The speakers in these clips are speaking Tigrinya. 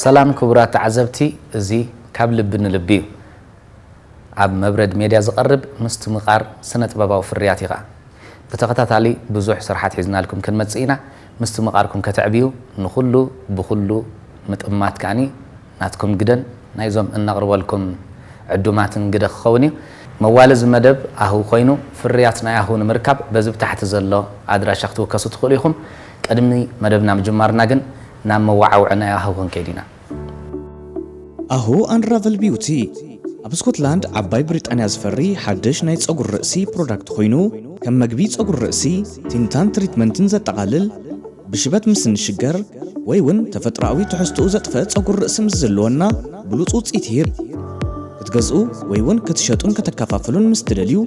ሰላም ክቡራት ተዓዘብቲ፣ እዚ ካብ ልቢ ንልቢ እዩ። ኣብ መብረድ ሜድያ ዝቐርብ ምስትምቓር ስነ ጥበባዊ ፍርያት እዩ ኸኣ። ብተኸታታሊ ብዙሕ ስርሓት ሒዝናልኩም ክንመጽእ ኢና። ምስትምቓርኩም ከተዕብዩ ንኹሉ ብኹሉ ምጥማት ከኣኒ ናትኩም ግደን ናይዞም እነቕርበልኩም ዕዱማትን ግደ ክኸውን እዩ። መዋሊ እዚ መደብ ኣሁ ኮይኑ ፍርያት ናይ ኣሁ ንምርካብ በዚ ብታሕቲ ዘሎ ኣድራሻ ክትውከሱ ትኽእሉ ኢኹም። ቅድሚ መደብና ምጅማርና ግን ናብ መወዓውዒ ናይ ኣሁ ክንከይድ ኢና። ኣሁ ኣንራቨል ቢዩቲ ኣብ ስኮትላንድ ዓባይ ብሪጣንያ ዝፈሪ ሓድሽ ናይ ጸጉሪ ርእሲ ፕሮዳክት ኮይኑ ከም መግቢ ጸጉሪ ርእሲ ቲንታን ትሪትመንትን ዘጠቓልል ብሽበት ምስ እንሽገር ወይ እውን ተፈጥሮኣዊ ትሕዝትኡ ዘጥፍእ ጸጉሪ ርእሲ ምስ ዘለወና ብሉጽ ውጽኢት ይህብ። ክትገዝኡ ወይ እውን ክትሸጡን ከተከፋፍሉን ምስ ትደልዩ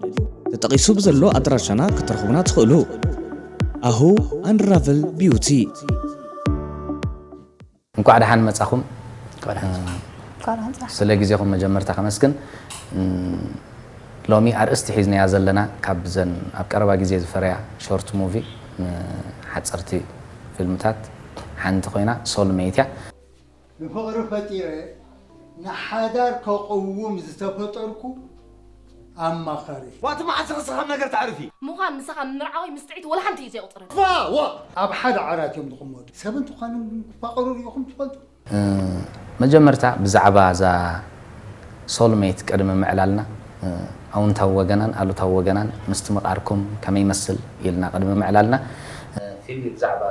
ተጠቒሱ ብዘሎ ኣድራሻና ክትረኽቡና ትኽእሉ። ኣሁ ኣንራቨል ቢዩቲ። እንኳዕ ደሓን መጻኹም። እንኳዕ ደሓን መጻኹም። እንኳዕ ደሓን መጻኹም። ስለ ግዜኹም መጀመርታ ከመስግን። እም፣ ሎሚ ኣርእስቲ ሒዝናያ ዘለና ካብ ዘን ኣብ ቀረባ ግዜ ዝፈረያ ሾርት ሙቪ ም-፣ ሓጸርቲ ፊልምታት ሓንቲ ኮይና ሶልሜት እያ። ንፍቕሪ ፈጢረ ንሓዳር ከቕውም ዝተፈጠርኩ ኣማኻሪ። ዋቲ መዓስ ኸ ስኻ ነገር ተዕርፊ? ምዃን ንስኻ ምርዓወይ ምስ ጥዒት ወላ ሓንቲ እዩ ዘየቑጽረኒ። ዋ፣ ዋ! ኣብ ሓደ ዓራት እዮም ዝቕመጡ። ሰብ እንትኾኖም ግን ክፋቐሩ ርኢኹም ትፈልጡ? እ፣ መጀመርታ ብዛዕባ እዛ ሶልሜት ቅድሚ ምዕላልና፣ እ፣ ኣውንታዊ ወገናን ኣሉታዊ ወገናን ምስትምቓርኩም ከመይ ይመስል ኢልና ቅድሚ ምዕላልና፣ እ፣ ፊልሚ ብዛዕባ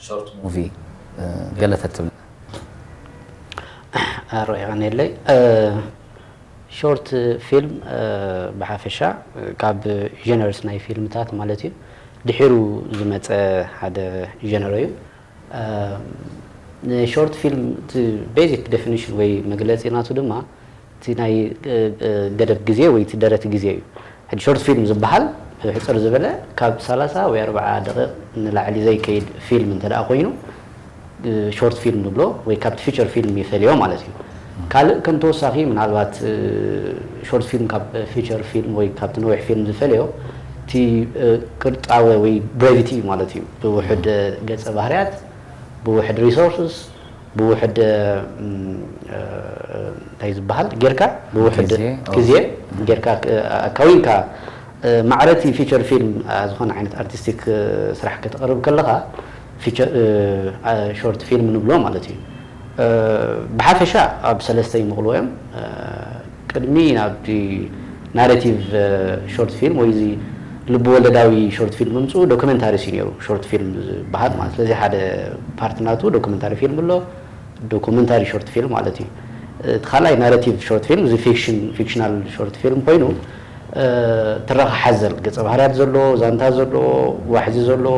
ሾርት ሙቪ፣ እ፣ ገለ ተትብልና። ኣሮ የቐንየለይ። እ፣ ሾርት ፊልም፣ እ፣ ብሓፈሻ፣ እ፣ ካብ ጀነርስ ናይ ፊልምታት ማለት እዩ፣ ድሒሩ ዝመጸ ሓደ ጀነር እዩ። እ፣ ንሾርት ፊልም እቲ ቤዚክ ዴፊኒሽን ወይ መግለጺ ናቱ ድማ እቲ ናይ፣ እ፣ እ፣ ገደብ ግዜ ወይ እቲ ደረት ግዜ እዩ። ሕጂ ሾርት ፊልም ዝበሃል ብሕጽር ዝበለ ካብ ሰላሳ ወይ ኣርብዓ ደቂቕ ንላዕሊ ዘይከይድ ፊልም እንተ ደኣ ኮይኑ፣ እ፣ ሾርት ፊልም ንብሎ ወይ ካብቲ ፊቸር ፊልም ይፈልዮ ማለት እዩ። ካልእ ከም ተወሳኺ ምናልባት፣ እ፣ ሾርት ፊልም ካብ ፊቸር ፊልም ወይ ካብቲ ነዊሕ ፊልም ዝፈልዮ እቲ፣ እ፣ ቅርጣወ ወይ ብሬቪቲ ማለት እዩ። ብውሑድ፣ እ፣ ገጸ ባህርያት፣ ብውሑድ ሪሶርስስ፣ ብውሕድ፣ እም፣ እ፣ እንታይ ዝበሃል ጌርካ፣ ብውሕድ ግዜ፣ ግዜ ኦ። ጌርካ፣ እ፣ ኣካዊንካ፣ እ፣ ማዕረቲ ፊቸር ፊልም፣ እ፣ ዝኾነ ዓይነት ኣርቲስቲክ፣ እ፣ ስራሕ ከተቕርብ ከለኻ፣ ፊቸር፣ እ፣ እ፣ ሾርት ፊልም ንብሎ ማለት እዩ። እ፣ ብሓፈሻ ኣብ ሰለስተ ይምቕልዎ እዮም። እ፣ ቅድሚ ናብቲ ናሬቲቭ፣ እ፣ ሾርት ፊልም ወይ እዚ ልብ ወለዳዊ ሾርት ፊልም ምምፅኡ ዶክመንታሪስ እዩ ነይሩ፣ ሾርት ፊልም ዝበሃል ማለት። ስለዚ ሓደ ፓርት ናቱ ዶክመንታሪ ፊልም ኣሎ፣ ዶክመንታሪ ሾርት ፊልም ማለት እዩ። እቲ ካልኣይ ናሬቲቭ ሾርት ፊልም፣ እዚ ፊክሽን፣ ፊክሽናል ሾርት ፊልም ኮይኑ፣ እ፣ ትረኻ ሓዘል፣ ገጸ ባህርያት ዘለዎ፣ ዛንታ ዘለዎ፣ ዋሕዚ ዘለዎ፣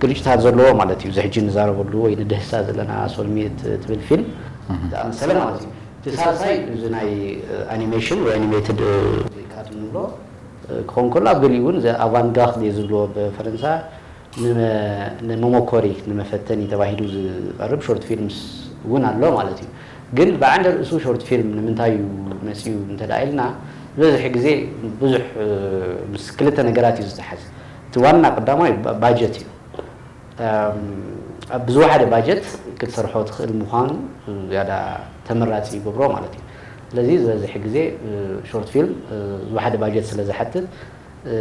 ግርጭታት ዘለዎ ማለት እዩ። እዚ ሕጂ ንዛረበሉ ወይ ንድህሳ ዘለና ሶልሜት ትብል ፊልም እህ። ዝኣመሰለ ማለት እዩ። እቲ ሳልሳይ እዚ ናይ፣ እ፣ ኣኒሜሽን ወይ ኣኒሜትድ፣ እ፣ ካርቱን ንብሎ፣ እ፣ ክኸውን ከሎ ኣብ ገሊኡ እውን እዚ ኣቫንጋርድ ዝብሎ ብፈረንሳ ንመ-፣ ንመሞኮሪ፣ ንመፈተኒ ተባሂሉ ዝቐርብ ሾርት ፊልምስ እውን ኣሎ ማለት እዩ። ግን ብዓንደ ርእሱ ሾርት ፊልም ንምንታይ እዩ መጺኡ እንተ ደኣ ኢልና፣ ዝበዝሕ ግዜ ብዙሕ፣ እ፣ ምስ ክልተ ነገራት እዩ ዝተሓዝ። እቲ ዋና ቀዳማይ ባ-፣ ባጀት እዩ። እም፣ ኣብ ብዝወሓደ ባጀት ክትሰርሖ ትኽእል ምዃኑ ዝያዳ ተመራጺ ይገብሮ ማለት እዩ። ስለዚ ዝበዝሕ ግዜ፣ እ፣ ሾርት ፊልም፣ እ፣ ዝወሓደ ባጀት ስለ ዝሓትት፣ እ፣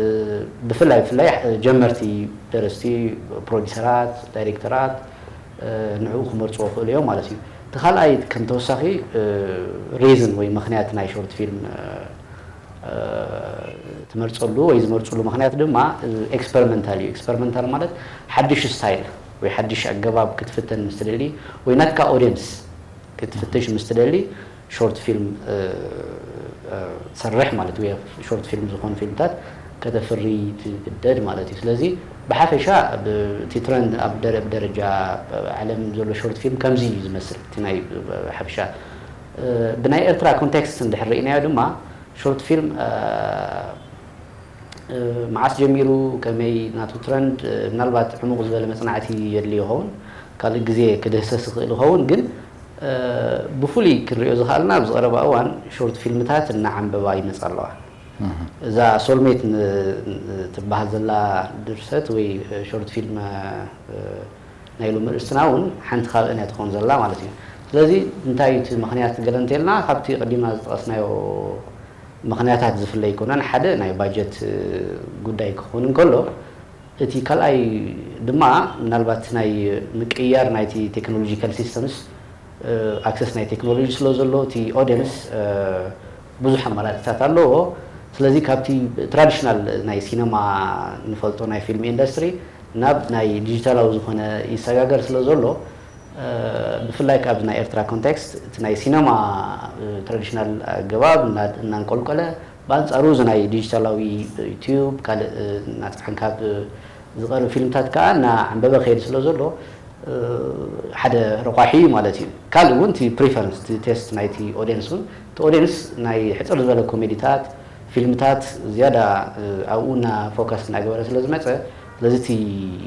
ብፍላይ፣ ብፍላይ ጀመርቲ ደረስቲ፣ ፕሮዲሰራት፣ ዳይሬክተራት፣ እ፣ ንዕኡ ክመርጽዎ ክኽእሉ እዮም ማለት እዩ። እቲ ካልኣይ ከም ተወሳኺ፣ እ፣ ሪዝን ወይ ምኽንያት ናይ ሾርት ፊልም፣ እ፣ እ፣ ትመርጸሉ ወይ ዝመርጽሉ ምኽንያት ድማ፣ እ፣ ኤክስፐሪመንታል እዩ። ኤክስፐሪመንታል ማለት ሓድሽ ስታይል ወይ ሓድሽ ኣገባብ ክትፍተን ምስ ትደሊ ወይ ናትካ ኦድየንስ ክትፍትሽ ምስ ትደሊ ሾርት ፊልም፣ እ፣ እ፣ ትሰርሕ ማለት ወይ ሾርት ፊልም ዝኾኑ ፊልምታት ከተፍሪ ትግደድ ማለት እዩ። ስለዚ ብሓፈሻ ብ-፣ እቲ ትረንድ ኣብ ደረ-፣ ብደረጃ ዓለም ዘሎ ሾርት ፊልም ከምዚ እዩ ዝመስል። እቲ ናይ ሓፈሻ፣ እ፣ ብናይ ኤርትራ ኮንቴክስት እንድሕር ርኢናዮ ድማ ሾርት ፊልም፣ እ፣ እ፣ መዓስ ጀሚሩ፣ ከመይ ናቱ ትረንድ፣ እ፣ ምናልባት ዕሙቕ ዝበለ መጽናዕቲ የድልዮ ይኸውን፣ ካልእ ግዜ ክድህሰስ ይኽእል ይኸውን፣ ግን፣ እ፣ ብፍሉይ ክንሪኦ ዝኸኣልና ኣብዚ ቀረባ እዋን ሾርት ፊልምታት እናዓንበባ ይመጻ ኣለዋ። እህ። እዛ ሶልሜት ን-፣ ን-፣ ትበሃል ዘላ ድርሰት ወይ ሾርት ፊልም፣ እ፣ ናይ ሎሚ ርእስትና እውን ሓንቲ ካብአን እያ ትኾን ዘላ ማለት እዩ። ስለዚ እንታይ እቲ ምኽንያት ገለ እንተልና ካብቲ ቅዲማ ዝጠቐስናዮ ምኽንያታት ዝፍለ ኣይኮነን። ሓደ ናይ ባጀት ጉዳይ ክኸውን እንከሎ እቲ ካልኣይ ድማ ምናልባት ናይ ምቅያር ናይቲ ቴክኖሎጂካል ሲስተምስ ኣክሰስ ናይ ቴክኖሎጂ ስለ ዘሎ እቲ ኦዲየንስ ብዙሕ ኣማራፅታት ኣለዎ። ስለዚ ካብቲ ትራዲሽናል ናይ ሲነማ ንፈልጦ ናይ ፊልም ኢንዱስትሪ ናብ ናይ ዲጂታላዊ ዝኾነ ይሰጋገር ስለ ዘሎ ብፍላይ ካብ ናይ ኤርትራ ኮንቴክስት እቲ ናይ ሲነማ ትራዲሽናል ኣገባብ እናንቆልቆለ ብኣንፃሩ እዚ ናይ ዲጂታላዊ ዩቲዩብ ካልእ እናፀዓንካ ዝቐርብ ፊልምታት ከዓ እናዓንበበ ከይድ ስለ ዘሎ ሓደ ረቋሒ እዩ ማለት እዩ። ካልእ እውን እቲ ፕሪፈረንስ እቲ ቴስት ናይቲ ኦዲየንስ እውን እቲ ኦዲየንስ ናይ ሕፅር ዝበለ ኮሜዲታት ፊልምታት ዝያዳ ኣብኡ እና ፎከስ እናገበረ ስለ ዝመፀ ስለዚ እቲ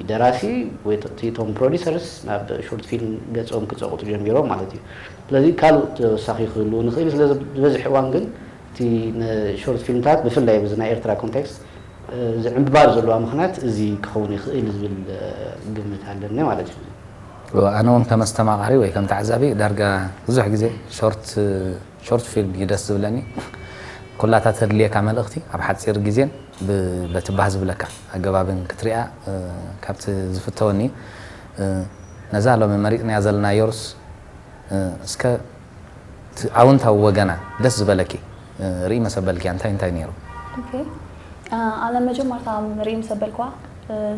ደራሲ ወይ እቶም ፕሮዲሰርስ ናብ ሾርት ፊልም ገፆም ክፀቕጡ ጀሚሮም ማለት እዩ። ስለዚ ካልእ ተወሳኺ ክህልው ንኽእል ስለ ዝበዝሕ እዋን ግን እቲ ንሾርት ፊልምታት ብፍላይ ብዚ ናይ ኤርትራ ኮንቴክስት ዝዕንብባሉ ዘለዋ ምኽንያት እዚ ክኸውን ይኽእል ዝብል ግምት ኣለኒ ማለት እዩ። ኣነ እውን ከም ኣስተማቓሪ ወይ ከም ተዓዛቢ ዳርጋ ብዙሕ ግዜ ሾርት ሾርት ፊልም እዩ ደስ ዝብለኒ። ኩላታ ተድልየካ መልእኽቲ ኣብ ሓፂር ግዜን በቲ ባህ ዝብለካ ኣገባብን ክትሪኣ ካብቲ ዝፍተወኒ ነዛ ሎሚ መሪፅናያ ዘለና ዮርስ እስከ ኣውንታዊ ወገና ደስ ዝበለኪ ርኢ መሰበልኪያ እንታይ እንታይ ነይሩ? ኣነ መጀመርታ ርኢ መሰበልኳ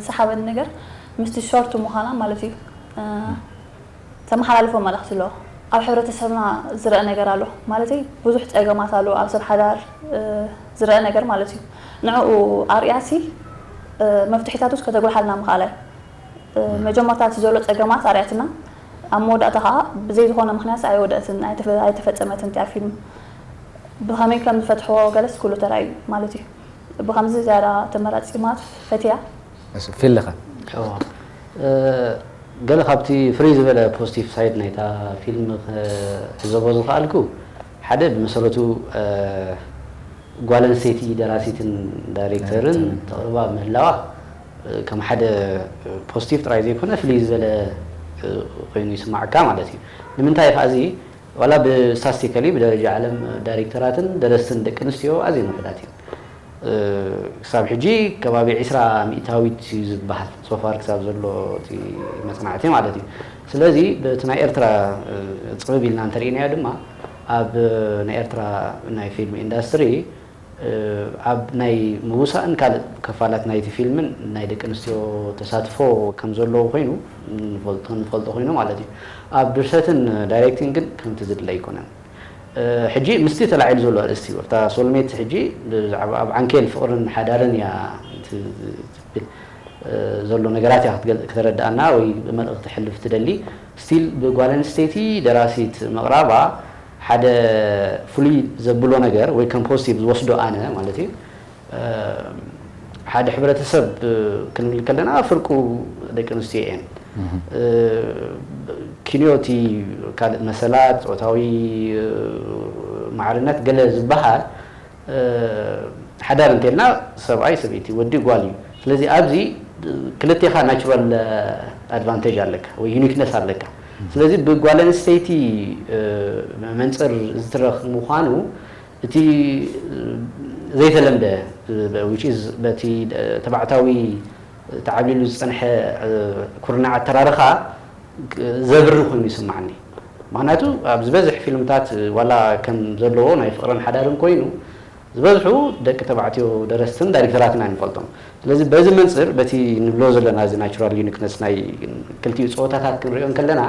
ዝሰሓበኒ ነገር ምስቲ ሾርት ምዃና ማለት እዩ። ተመሓላልፎ መልእኽቲ ኣሎ። ኣብ ሕብረተሰብና ዝረአ ነገር ኣሎ ማለተይ ብዙሕ ፀገማት ኣሎ ኣብ ሰብ ሓዳር ዝረአ ነገር ማለት እዩ። ንዕኡ ኣርእያሲ መፍትሒታቱስ ከተጉልሓልና ምኽኣለ መጀመርታ እቲ ዘሎ ፀገማት ኣርእያትና ኣብ መወዳእታ ከዓ ብዘይ ዝኾነ ምክንያት ኣይወደእትን ኣይተፈፀመትን እቲኣ ፊልም ብኸመይ ከም ዝፈትሕዎ ገለስ ኩሉ ተራእዩ ማለት እዩ። ብኸምዚ ዝያዳ ተመራፂ ማለት ፈትያ ፊልኻ ገለ ካብቲ ፍርይ ዝበለ ፖዚቲቭ ሳይድ ናይታ ፊልም ክዕዘቦ ዝኸኣልኩ ሓደ ብመሰረቱ ጓል ኣንስተይቲ ደራሲትን ዳይሬክተርን ተቕርባ ምህላዋ ከም ሓደ ፖዚቲቭ ጥራይ ዘይኮነ ፍልይ ዝበለ ኮይኑ ይስማዓካ ማለት እዩ። ንምንታይ ከኣ እዚ ዋላ ብስታስቲካሊ ብደረጃ ዓለም ዳይሬክተራትን ደረስትን ደቂ ኣንስትዮ ኣዝየን ውሑዳት እየን። ክሳብ ሕጂ ከባቢ ዒስራ ሚእታዊት እዩ ዝበሃል ሶፋር ክሳብ ዘሎ እቲ መፅናዕቲ ማለት እዩ። ስለዚ በቲ ናይ ኤርትራ ፅብብ ኢልና እንተርኢናዮ ድማ ኣብ ናይ ኤርትራ ናይ ፊልም ኢንዳስትሪ ኣብ ናይ ምውሳእን ካልእ ክፋላት ናይቲ ፊልምን ናይ ደቂ ኣንስትዮ ተሳትፎ ከም ዘለዎ ኮይኑ ንፈልጦ ኮይኑ ማለት እዩ። ኣብ ድርሰትን ዳይሬክቲንግን ከምቲ ዝድለ ኣይኮነን። ሕጂ ምስቲ ተላዒሉ ዘሎ ኣርእስቲ እዩ። ኣብታ ሶልሜት ሕጂ ብዛዕባ ኣብ ዓንኬል ፍቕርን ሓዳርን እያ ትብል ዘሎ ነገራት እያ ክትረድኣና ወይ መልእኽቲ ሕልፍ ትደሊ። ስቲል ብጓል ኣንስተይቲ ደራሲት ምቕራባ ሓደ ፍሉይ ዘብሎ ነገር ወይ ከም ፖዚቲቭ ዝወስዶ ኣነ ማለት እዩ ሓደ ሕብረተሰብ ክንብል ከለና ፍርቁ ደቂ ኣንስትዮ እየን። ኪንዮ እቲ ካልእ መሰላት ፆታዊ ማዕርነት ገለ ዝበሃል ሓዳር እንተልና ሰብኣይ ሰበይቲ ወዲ ጓል እዩ። ስለዚ ኣብዚ ክልቴኻ ናቹራል ኣድቫንቴጅ ኣለካ ወይ ዩኒክነስ ኣለካ። ስለዚ ብጓል ኣንስተይቲ መንፅር ዝትረኽ ምዃኑ እቲ ዘይተለምደ which is በቲ ተባዕታዊ ተዓብሊሉ ዝፀንሐ ኩርናዕ ኣተራርኻ ዘብሪ ኮይኑ ይስማዓኒ። ምክንያቱ ኣብ ዝበዝሕ ፊልምታት ዋላ ከም ዘለዎ ናይ ፍቕርን ሓዳርን ኮይኑ ዝበዝሑ ደቂ ተባዕትዮ ደረስትን ዳይሬክተራትን ኢና ንፈልጦም። ስለዚ በዚ መንፅር በቲ ንብሎ ዘለና እዚ ናቹራል ዩኒክነስ ናይ ክልቲኡ ፀወታታት ክንሪኦ እንከለና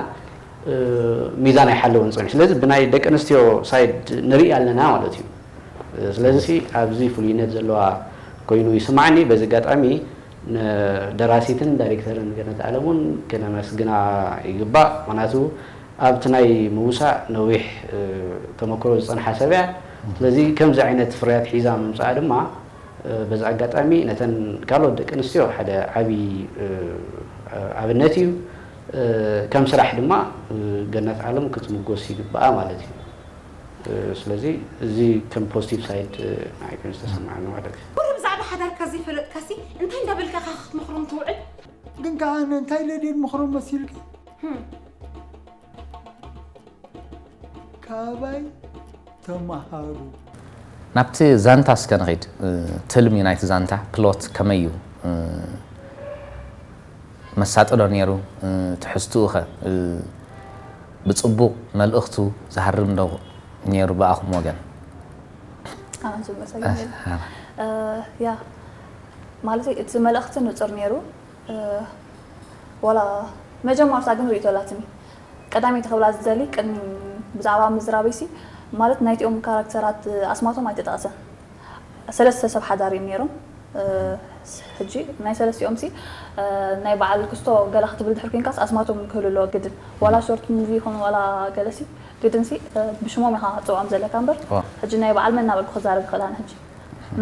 ሚዛን ኣይሓለወን ፀኒሑ። ስለዚ ብናይ ደቂ ኣንስትዮ ሳይድ ንርኢ ኣለና ማለት እዩ። ስለዚ ኣብዚ ፍሉይነት ዘለዋ ኮይኑ ይስማዓኒ። በዚ ኣጋጣሚ ንደራሲትን ዳይሬክተርን ገነት ኣለም እውን ክነመስግና ይግባእ። ምክንያቱ ኣብቲ ናይ ምውሳእ ነዊሕ ተመክሮ ዝፀንሓ ሰብ እያ። ስለዚ ከምዚ ዓይነት ፍርያት ሒዛ ምምፅኣ ድማ በዚ ኣጋጣሚ ነተን ካልኦት ደቂ ኣንስትዮ ሓደ ዓብዪ ኣብነት እዩ። ከም ስራሕ ድማ ገነት ኣለም ክትምጎስ ይግባኣ ማለት እዩ። ስለዚ እዚ ከም ፖዚቲቭ ሳይድ ንዓይ ኮይኑ ዝተሰማዓኒ ማለት እዩ። ኩሉ ብዛዕባ ሓዳርካ ዘይፈለጥካሲ እንታይ እንዳበልካ ኢኻ ክትመኽሮም ትውዕል? ግን ከዓ ኣነ እንታይ ኢለ ድየ ዝምኽሮም መሲልኪ? ካባይ ተምሃሩ። ናብቲ ዛንታ እስከ ንኸይድ። ትልሚ ናይቲ ዛንታ ፕሎት ከመይ እዩ? መሳጥዶ ነይሩ? ትሕዝትኡ ኸ ብፅቡቕ መልእኽቱ ዝሃርም ዶ ነይሩ ብኣኹም ወገን? ኣመሰግን። ያ ማለት እቲ መልእኽቲ ንፁር ነይሩ። ዋላ መጀመርታ ግን ርእይቶ ኣላትኒ። ቀዳመይቲ ክብላ ዝደሊ ቅድሚ ብዛዕባ ምዝራበይሲ ማለት ናይቲኦም ካራክተራት ኣስማቶም ኣይተጠቐሰን። ሰለስተ ሰብ ሓዳር እዮም ነይሮም። ሕጂ ናይ ሰለስቲኦም ሲ ናይ በዓል ክስቶ ገለ ክትብል ድሕር ኮይንካስ ኣስማቶም ክህሉ ኣለዎ ግድን። ዋላ ሾርት ሙቪ ይኹን ዋላ ገለሲ ግድን ሲ ብሽሞም ኢኻ ጽውዖም ዘለካ እምበር ሕጂ ናይ በዓል መን እናበልኩ ክዛረብ ይኽእል ኣነ ሕጂ።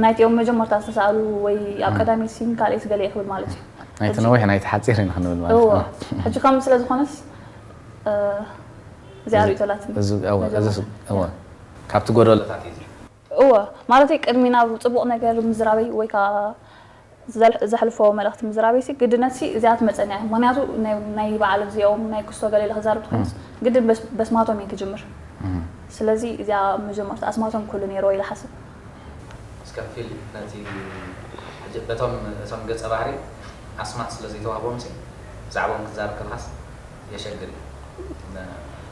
ናይቲኦም መጀመርታ ዝተሳእሉ ወይ ኣብ ቀዳመይቲ ሲን ካልኣይቲ ገለ ክብል ማለት እዩ። ናይቲ ነዊሕ ናይቲ ሓፂር ኢና ክንብል ማለት እዎ እዩ። ሕጂ ከምኡ ስለ ዝኾነስ እዚኣ ርእይቶ ኣላትኒ። እዚ እወ፣ እዚ ስ- እወ። ካብቲ ጎደሎታት እዩ። እወ ማለተይ ቅድሚ ናብ ፅቡቕ ነገር ምዝራበይ ወይ ከዓ ዘል- ዘሕልፎ መልእኽቲ ምዝራበይ ሲ ግድነት ሲ እዚኣ ትመፀኒ እያ። ምክንያቱ ናይ- ናይ በዓል እዚኦም ናይ ክስቶ ገለ ኢለ ክዛረብ ትኾንስ ግድን በስ- በስማቶም እየ ክጅምር። ስለዚ እዚኣ መጀመርታ ኣስማቶም ክህሉ ነይርዎ ኢለ ሓስብ። እስከ ፊል ነቲ ሕጂ በቶም እቶም ገጸ ባህሪ ኣስማት ስለ ዘይተዋህቦም ሲ ብዛዕባኦም ክትዛረብ ከለኻስ የሸግር እዩ።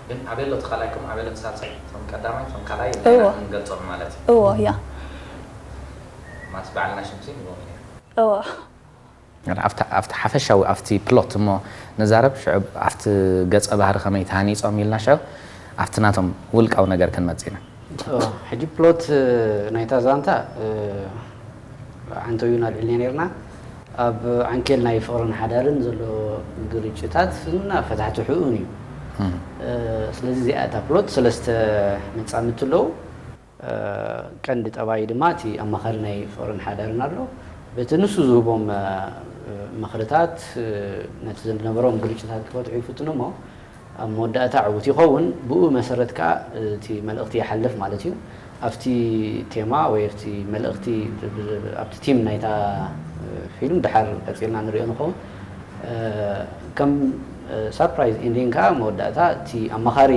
ግን ኣቤሎ እቲ ካልኣይኩም ኣቤሎ እቲ ሳልሳይ እቶም ቀዳማይ እቶም ካልኣይ እዎ። ክንገልጾም ማለት እዩ። እዎ ያ ማለት በዓልና ሽምሲ ንጎም ነይሩ። እዎ ኣብቲ ኣብቲ ሓፈሻዊ ኣብቲ ፕሎት እሞ ንዛረብ ሽዑ ኣብቲ ገጸ ባህሪ ከመይ ተሃኒጾም ኢልና ሽዑ ኣብቲ ናቶም ውልቃዊ ነገር ክንመጽእ ኢና። ሕጂ ፕሎት ናይታ ዛንታ ዓንተውዩን ኣልዒልና ነርና ኣብ ዓንኬል ናይ ፍቕርን ሓዳርን ዘሎ ግርጭታት እና ፈታሕትሕኡን እዩ። ስለዚ እዚኣ እታ ፕሎት ሰለስተ መጻምድቲ ኣለዉ። ቀንዲ ጠባይ ድማ እቲ ኣማኻሪ ናይ ፍቕርን ሓዳርን ኣሎ። በቲ ንሱ ዝህቦም ምኽርታት ነቲ ዝነበሮም ግርጭታት ክፈትሑ ይፍትኑ እሞ ኣብ መወዳእታ ዕዉት ይኸውን። ብኡ መሰረት ከዓ እቲ መልእኽቲ ይሓልፍ ማለት እዩ። ኣብቲ ቴማ ወይ ኣብቲ መልእኽቲ ኣብቲ ቲም ናይታ ፊልም ድሓር ቀፂልና ንሪኦ ንኸውን። ከም ሳርፕራይዝ ኢንዲንግ ከዓ መወዳእታ እቲ ኣማኻሪ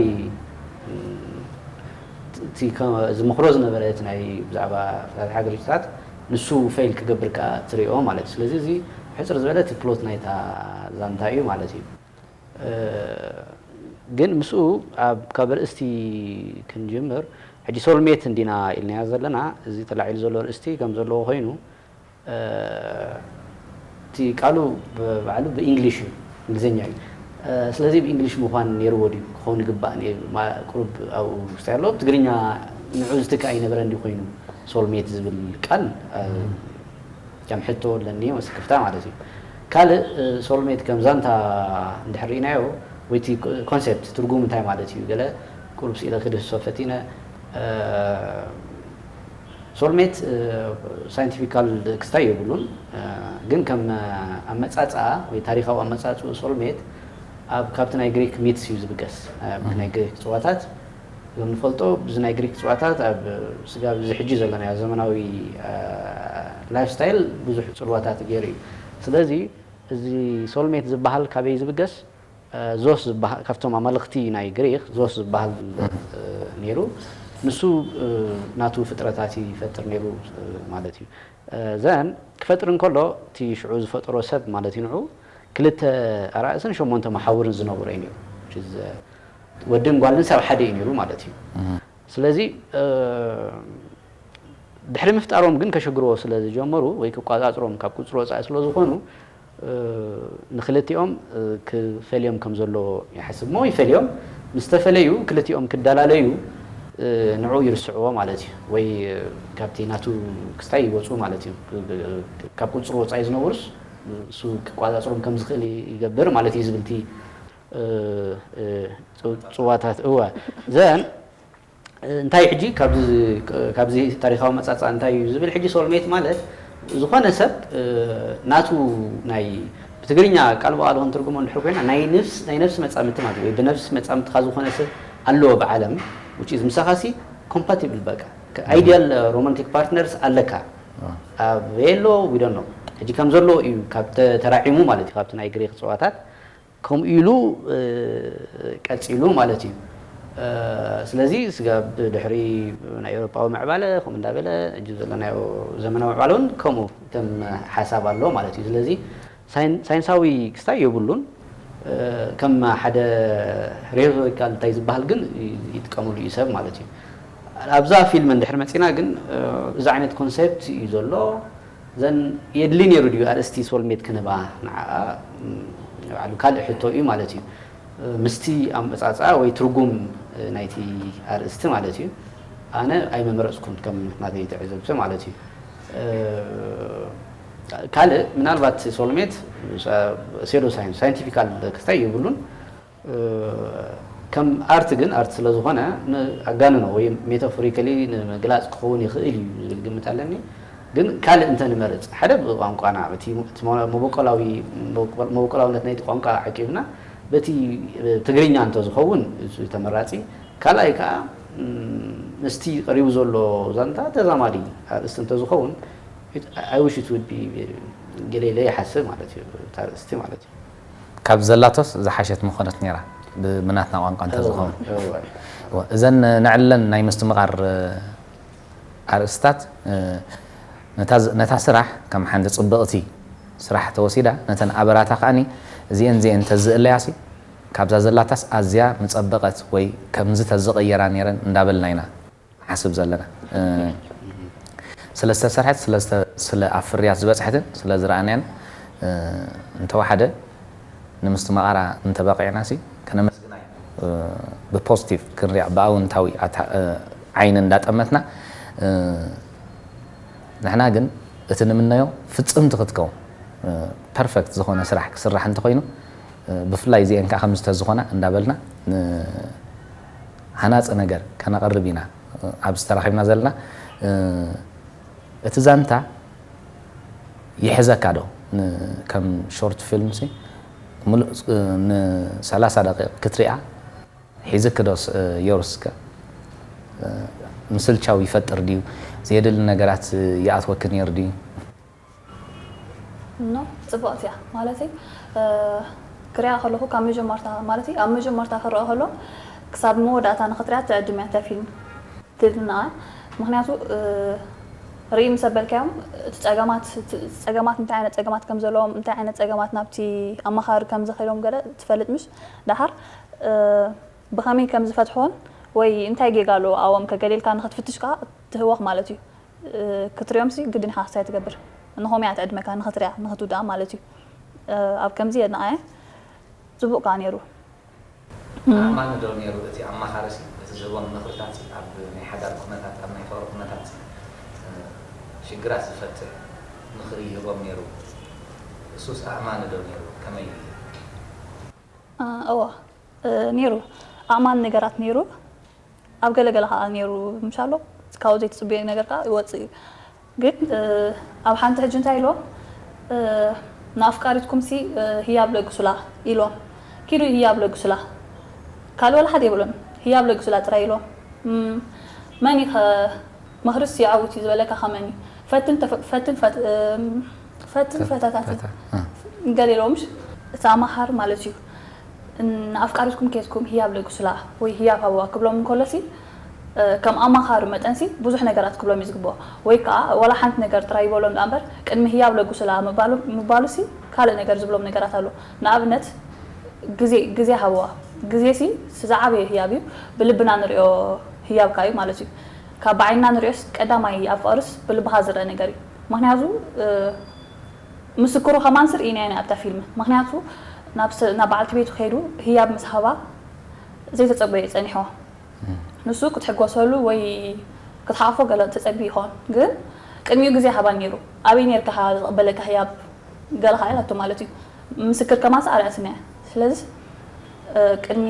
እቲ ዝመኽሮ ዝነበረ እቲ ናይ ብዛዕባ ፈታትሓ ግርጭታት ንሱ ፌል ክገብር ከዓ ትሪኦ ማለት እዩ። ስለዚ እዚ ሕፅር ዝበለ እቲ ፕሎት ናይታ ዛንታ እዩ ማለት እዩ። ግን ምስኡ ኣብ ካብ ርእስቲ ክንጅምር ሕጂ ሶልሜት እንዲና ኢልናዮ ዘለና። እዚ ተላዒሉ ዘሎ ርእስቲ ከም ዘለዎ ኮይኑ እቲ ቃሉ ባዕሉ ብእንግሊሽ እዩ፣ እንግሊዝኛ እዩ። ስለዚ ብእንግሊሽ ምዃን ነይርዎ ድዩ ክኸውን ይግባእ? ቁሩብ ኣብኡ ውስጥ ያለው ትግርኛ ንዑ ዝትክእ ኣይነበረ እንዲ ኮይኑ ሶልሜት ዝብል ቃል ከም ሕቶ ኣለኒ ስክፍታ ማለት እዩ። ካልእ ሶልሜት ከም ዛንታ እንድሕር ርኢናዮ ወይ እቲ ኮንሴፕት ትርጉም እንታይ ማለት እዩ? ገለ ቁሩብ ስኢለ ክድህሶ ፈቲነ። ሶልሜት ሳይንቲፊካል ክስታይ የብሉን፣ ግን ከም ኣመፃፅኣ ወይ ታሪካዊ ኣመፃፅኡ ሶልሜት ኣብ ካብቲ ናይ ግሪክ ሚትስ እዩ ዝብገስ። ኣብ ናይ ግሪክ ፅዋታት ከም ንፈልጦ ብዚ ናይ ግሪክ ፅዋታት ኣብ ስጋብ እዚ ሕጂ ዘለናዮ ዘመናዊ ላይፍ ስታይል ብዙሕ ፅልዋታት ገይሩ እዩ። ስለዚ እዚ ሶልሜት ዝበሃል ካበይ ዝብገስ? ዞስ ዝበሃል ካብቶም ኣማልኽቲ ናይ ግሪክ ዞስ ዝበሃል ነይሩ። ንሱ ናቱ ፍጥረታት ይፈጥር ነይሩ ማለት እዩ። ዘን ክፈጥር እንከሎ እቲ ሽዑ ዝፈጠሮ ሰብ ማለት እዩ ንዑ ክልተ ኣራእስን ሸሞንተ መሓውርን ዝነበሮ እዩ ነይሩ። ወድን ጓልን ሰብ ሓደ እዩ ነይሩ ማለት እዩ። ስለዚ ድሕሪ ምፍጣሮም ግን ከሸግርዎ ስለ ዝጀመሩ ወይ ክቋፃፅሮም ካብ ቁፅሪ ወፃኢ ስለ ዝኾኑ ንክልቲኦም ክፈልዮም ከም ዘለዎ ይሓስብ እሞ ይፈልዮም። ምስ ተፈለዩ ክልቲኦም ክደላለዩ ንዑ ይርስዕዎ ማለት እዩ። ወይ ካብቲ ናቱ ክስታይ ይወፁ ማለት እዩ። ካብ ቁፅሪ ወፃኢ ዝነብሩስ እሱ ክቋፃፅሮም ከም ዝኽእል ይገብር ማለት እዩ ዝብል እቲ ፅዋታት እወ ዘን እንታይ ሕጂ ካብዚ ታሪካዊ መጻጻ እንታይ እዩ ዝብል ሕጂ ሶልሜት ማለት ዝኾነ ሰብ ናቱ ናይ ብትግርኛ ቃል ብቃል ክንትርጉሞ እንድሕር ኮይና ናይ ነፍስ ናይ ነፍሲ መጻምድቲ ማለት ወይ ብነፍሲ መጻምድትካ ዝኾነ ሰብ ኣለዎ ብዓለም which is ምሳኻሲ compatible በቃ ideal romantic partners ኣለካ ኣብ የሎ we don't know ሕጂ ከም ዘሎ እዩ ካብ ተ- ተራዒሙ ማለት እዩ። ካብቲ ናይ ግሪክ ጽዋታት ከምኡ ኢሉ እ፣ ቀጺሉ ማለት እዩ። እ፣ ስለዚ ስጋብ ድሕሪ ናይ ኤውሮጳዊ ምዕባለ ከምኡ እንዳበለ ሕጂ ዘለናዮ ዘመናዊ ምዕባለ እውን ከምኡ ከም ሓሳብ ኣሎ ማለት እዩ። ስለዚ ሳይን- ሳይንሳዊ ክስታይ የብሉን። እ፣ ከም ሓደ ሬቶሪካል እንታይ ዝበሃል ግን ይ- ይጥቀምሉ እዩ ሰብ ማለት እዩ። ኣብዛ ፊልም እንድሕር መጺና ግን እ፣ እዚ ዓይነት ኮንሴፕት እዩ ዘሎ። ዘን የድሊ ነይሩ ድዩ ኣርእስቲ ሶልሜት ክንባ ንዓኣ ባዕሉ ካልእ ሕቶ እዩ ማለት እዩ። ምስቲ ኣመጻጽኣ ወይ ትርጉም ናይቲ ኣርእስቲ ማለት እዩ። ኣነ ኣይመመረጽኩን ከም ናተይ ትዕዝብቲ ማለት እዩ። ካልእ ምናልባት ሶልሜት ሴዶ ሳይንስ ሳይንቲፊካል ክስታይ የብሉን። ከም ኣርት ግን ኣርት ስለ ዝኾነ ኣጋንኖ ወይ ሜታፎሪካሊ ንምግላፅ ክኸውን ይኽእል እዩ ዝብል ግምት ኣለኒ። ግን ካልእ እንተንመርፅ ሓደ ብቋንቋና እቲ መበቆላዊ መበቆላውነት ናይቲ ቋንቋ ዓቂብና በቲ ትግርኛ እንተዝኸውን ተመራፂ። ካልኣይ ከዓ ምስቲ ቀሪቡ ዘሎ ዛንታ ተዛማዲ ኣርእስቲ እንተዝኸውን I wish it would be ገለ ኢለ ይሓስብ ማለት እዩ። እታ ኣርእስቲ ማለት እዩ። ካብ ዘላቶስ ዝሓሸት ምኾነት ነይራ ብናትና ቋንቋ እንተዝኸውን። እዘን ነዕለን ናይ ምስትምቓር ኣርእስታት ነታ ስራሕ ከም ሓንቲ ጽብቕቲ ስራሕ ተወሲዳ ነተን ኣበራታ ከኣኒ እዚኤን እዚኤን ተዝእለያሲ ካብዛ ዘላታስ ኣዝያ ምጸበቐት ወይ ከምዚ ተዝቕየራ ነይረን እንዳበልና ኢና ንሓስብ ዘለና። ስለ ዝተሰርሐት ስለ ኣፍርያት ዝበፅሐትን ስለ ዝረኣናያን እንተወሓደ ንምስትምቓራ እንተበቒዕና ሲ ከነመስግና ኢና። ብፖዚቲቭ ክንሪኣ ብኣውንታዊ ዓይኒ እንዳጠመትና ንሕና ግን እቲ ንምነዮ ፍፅምቲ ክትከውን ፐርፈክት ዝኾነ ስራሕ ክስራሕ እንተኾይኑ ብፍላይ እዚአን ከዓ ከምዚ ተዝኾና እንዳበልና ሃናፂ ነገር ከነቕርብ ኢና ኣብዚ ተራኺብና ዘለና። እቲ ዛንታ ይሕዘካ ዶ? ከም ሾርት ፊልም ሲ ንሰላሳ ደቂቕ ክትሪኣ ሒዝኪ ዶ ዮርስከ? ምስልቻው ይፈጥር ድዩ? ዘየድሊ ነገራት ይኣትወኪ ነይሩ ድዩ? ኖ ጽብቕቲ እያ ማለተይ ክሪኣ ከለኹ ካብ መጀመርታ ማለተይ ኣብ መጀመርታ ክረኣ ከሎ ክሳብ መወዳእታ ንኽትሪኣ ትዕድም እያ እታ ፊልም ትብል ንዓይ ምኽንያቱ ርኢ ምስ ኣበልካዮም እቲ ጸገማት እቲ ጸገማት እንታይ ዓይነት ጸገማት ከም ዘለዎም እንታይ ዓይነት ጸገማት ናብቲ ኣማኻሪ ከም ዝኸዶም ገለ ትፈልጥ ምሽ ደሓር ብኸመይ ከም ዝፈትሕዎን ወይ እንታይ ጌጋ ኣለዎ ኣብኦም ከ ገለ ኢልካ ንኽትፍትሽ ከኣ ትህወኽ ማለት እዩ። ክትሪኦም ሲ ግድን ኢኻ ክስታይ ትገብር እንኾም እያ ትዕድመካ ንኽትሪኣ ንኽትውድኣ ማለት እዩ ኣብ ከምዚ የድንቓየ ጽቡቕ ከኣ ነይሩ ኣማኒ ዶ ነይሩ እቲ ኣማኻሪ ሲ እቲ ዝህቦም ምኽርታት ሲ ኣብ ናይ ሓዳር ኩነታት ኣብ ናይ ፍቕሪ ኩነታት ሲ ሽግራት ዝፈትሕ ምኽሪ ይህቦም ነይሩ እሱስ ኣእማኒ ዶ ነይሩ ከመይ እዋ ነይሩ ኣእማኒ ነገራት ነይሩ ኣብ ገለ ገለ ከዓ ነይሩ ምሻሎ ካብኡ ዘይትፅብዮ ነገር ከዓ ይወፅእ እዩ ግን ኣብ ሓንቲ ሕጂ እንታይ ኢልዎም ንኣፍቃሪትኩም ሲ ህያብ ለግሱላ ኢልዎም ኪዱ ህያብ ለግሱላ ካልእ ወላ ሓደ የብሎምን ህያብ ለግሱላ ጥራይ ኢልዎም መን ኢኸ ምኽርስ የዐውት እዩ ዝበለካ ከመን እዩ ፈትን ፈትን ፈትን ፈታታትን ገለ ኢልዎም ምሽ እቲ ኣማኻሪ ማለት እዩ ንኣፍቃሪትኩም ኬድኩም ህያብ ለግሱላ ወይ ህያብ ሃብዋ ክብሎም እንከሎ ሲ ከም ኣማኻሪ መጠን ሲ ብዙሕ ነገራት ክብሎም እዩ ዝግብኦ ወይ ከዓ ዋላ ሓንቲ ነገር ጥራይ ይበሎም ደኣ እምበር ቅድሚ ህያብ ለግሱላ ምባሉ ሲ ካልእ ነገር ዝብሎም ነገራት ኣሎ ንኣብነት ግዜ ግዜ ሃብዋ ግዜ ሲ ዝዓበየ ህያብ እዩ ብልብና ንሪኦ ህያብ ከኣ እዩ ማለት እዩ ካብ ብዓይንና ንሪኦስ ቀዳማይ ኣብ ፍቕርስ ብልብኻ ዝረአ ነገር እዩ ምኽንያቱ ምስክሩ ከማን ስር ኢና ኢና ኣብታ ፊልም ምክንያቱ ናብ በዓልቲ ቤቱ ከይዱ ህያብ ምስ ሃባ ዘይተፀበዮ ፀኒሕዎ ንሱ ክትሕጎሰሉ ወይ ክትሓቆፎ ገለ ተፀቢ ይኸውን ግን ቅድሚኡ ግዜ ሃባ ነይሩ ኣበይ ነርካ ዝቕበለካ ህያብ ገለ ከኣ ኢላቶ ማለት እዩ ምስክር ከማን ስር ኣርኣያትኒ እያ ስለዚ ቅድሚ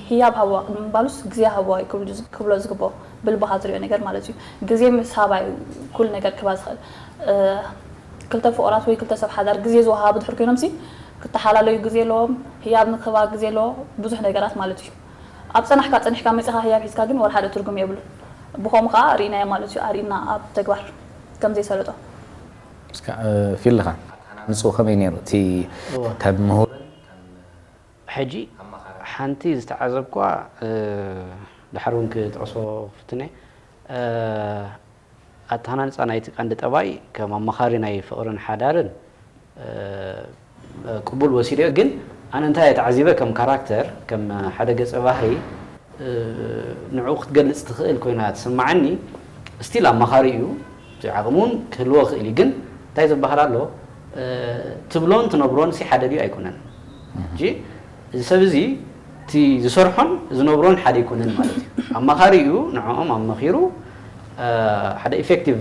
ህያብ ሃብዋ ቅድሚ ምባሉስ ግዜ ሃብዋ እዩ ክብሎ ዝግብኦ ብልብኻ ትሪኦ ነገር ማለት እዩ ግዜ ምስ ሃባ እዩ ኩሉ ነገር ክባ ዝኽእል ክልተ ፍቑራት ወይ ክልተ ሰብ ሓዳር ግዜ ዝወሃሃቡ ድሕር ኮይኖም ሲ ክተሓላለዩ ግዜ ኣለዎም ህያብ ንክህባ ግዜ ኣለዎ ብዙሕ ነገራት ማለት እዩ ኣብ ፀናሕካ ፀኒሕካ መፂኻ ህያብ ሒዝካ ግን ወላ ሓደ ትርጉም የብሉን ብኸምኡ ከዓ ርኢናዮ ማለት እዩ ኣርኢና ኣብ ተግባር ከም ዘይሰለጦ ፊል ኢኻ ንሱ ከመይ ነይሩ እቲ ከም ምሁር ሕጂ ሓንቲ ዝተዓዘብኳ ድሓር እውን ክጠቕሶ ክፍትነ ኣተሃናንፃ ናይቲ ቀንዲ ጠባይ ከም ኣማኻሪ ናይ ፍቕርን ሓዳርን ቅቡል ወሲደዮ። ግን ኣነ እንታይ ተዓዚበ ከም ካራክተር ከም ሓደ ገፀ ባህሪ ንዕኡ ክትገልፅ ትኽእል ኮይና ትስማዓኒ። ስቲል ኣማኻሪ እዩ። ዓቕሚ እውን ክህልዎ ይኽእል እዩ። ግን እንታይ ዝበሃል ኣሎ ትብሎን ትነብሮን ሲ ሓደ ድዩ ኣይኮነን። ሕጂ እዚ ሰብ እዚ እቲ ዝሰርሖን ዝነብሮን ሓደ ኣይኮነን ማለት እዩ። ኣማኻሪ እዩ፣ ንዕኦም ኣመኺሩ ሓደ ኢፌክቲቭ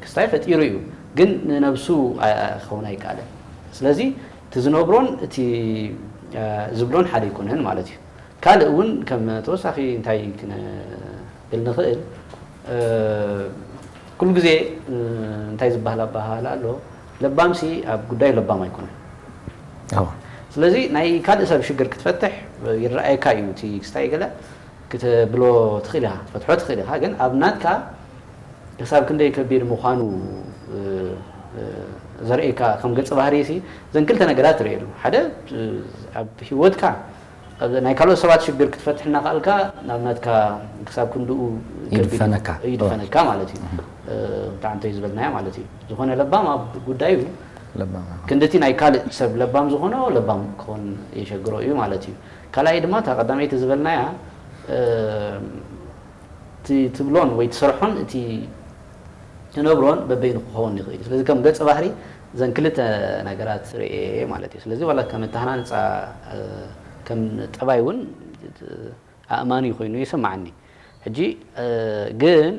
ክስታይ ፈጢሩ እዩ። ግን ንነብሱ ክኸውን ኣይከኣለን። ስለዚ እቲ ዝነብሮን እቲ ዝብሎን ሓደ ኣይኮነን ማለት እዩ። ካልእ እውን ከም ተወሳኺ እንታይ ክንብል ንኽእል፣ ኩሉ ግዜ እንታይ ዝበሃል ኣበሃህላ ኣሎ፣ ለባምሲ ኣብ ጉዳዩ ለባም ኣይኮነን። ስለዚ ናይ ካልእ ሰብ ሽግር ክትፈትሕ ይረኣየካ እዩ። እቲ ክስታይ ገለ ክትብሎ ትኽእል ኢኻ፣ ክትፈትሖ ትኽእል ኢኻ። ግን ኣብ ናትካ ክሳብ ክንደይ ከቢድ ምዃኑ ዘርእየካ ከም ገጸ ባህሪ ሲ እዘን ክልተ ነገራት ትርእየሉ። ሓደ ኣብ ህይወትካ ናይ ካልኦት ሰባት ሽግር ክትፈትሕ እናኽኣልካ ናብ ናትካ ክሳብ ክንድኡ ይድፈነካ ይድፈነካ ማለት እዩ። ብጣዕሚ እንተይ ዝበልናዮ ማለት እዩ። ዝኾነ ለባም ኣብ ጉዳዩ ክንድቲ ናይ ካልእ ሰብ ለባም ዝኾኖ ለባም ክኾን የሸግሮ እዩ ማለት እዩ። ካልኣይ ድማ እታ ቀዳመይቲ ዝበልናያ እቲ ትብሎን ወይ ትሰርሖን እቲ ትነብሮን በበይኑ ክኸውን ይኽእል እዩ። ስለዚ ከም ገጸ ባህሪ እዘን ክልተ ነገራት ርእየ ማለት እዩ። ስለዚ ዋላ ከም ኣተሃናንጻ ከም ጠባይ እውን ኣእማኒ ኮይኑ ይስምዓኒ። ሕጂ ግን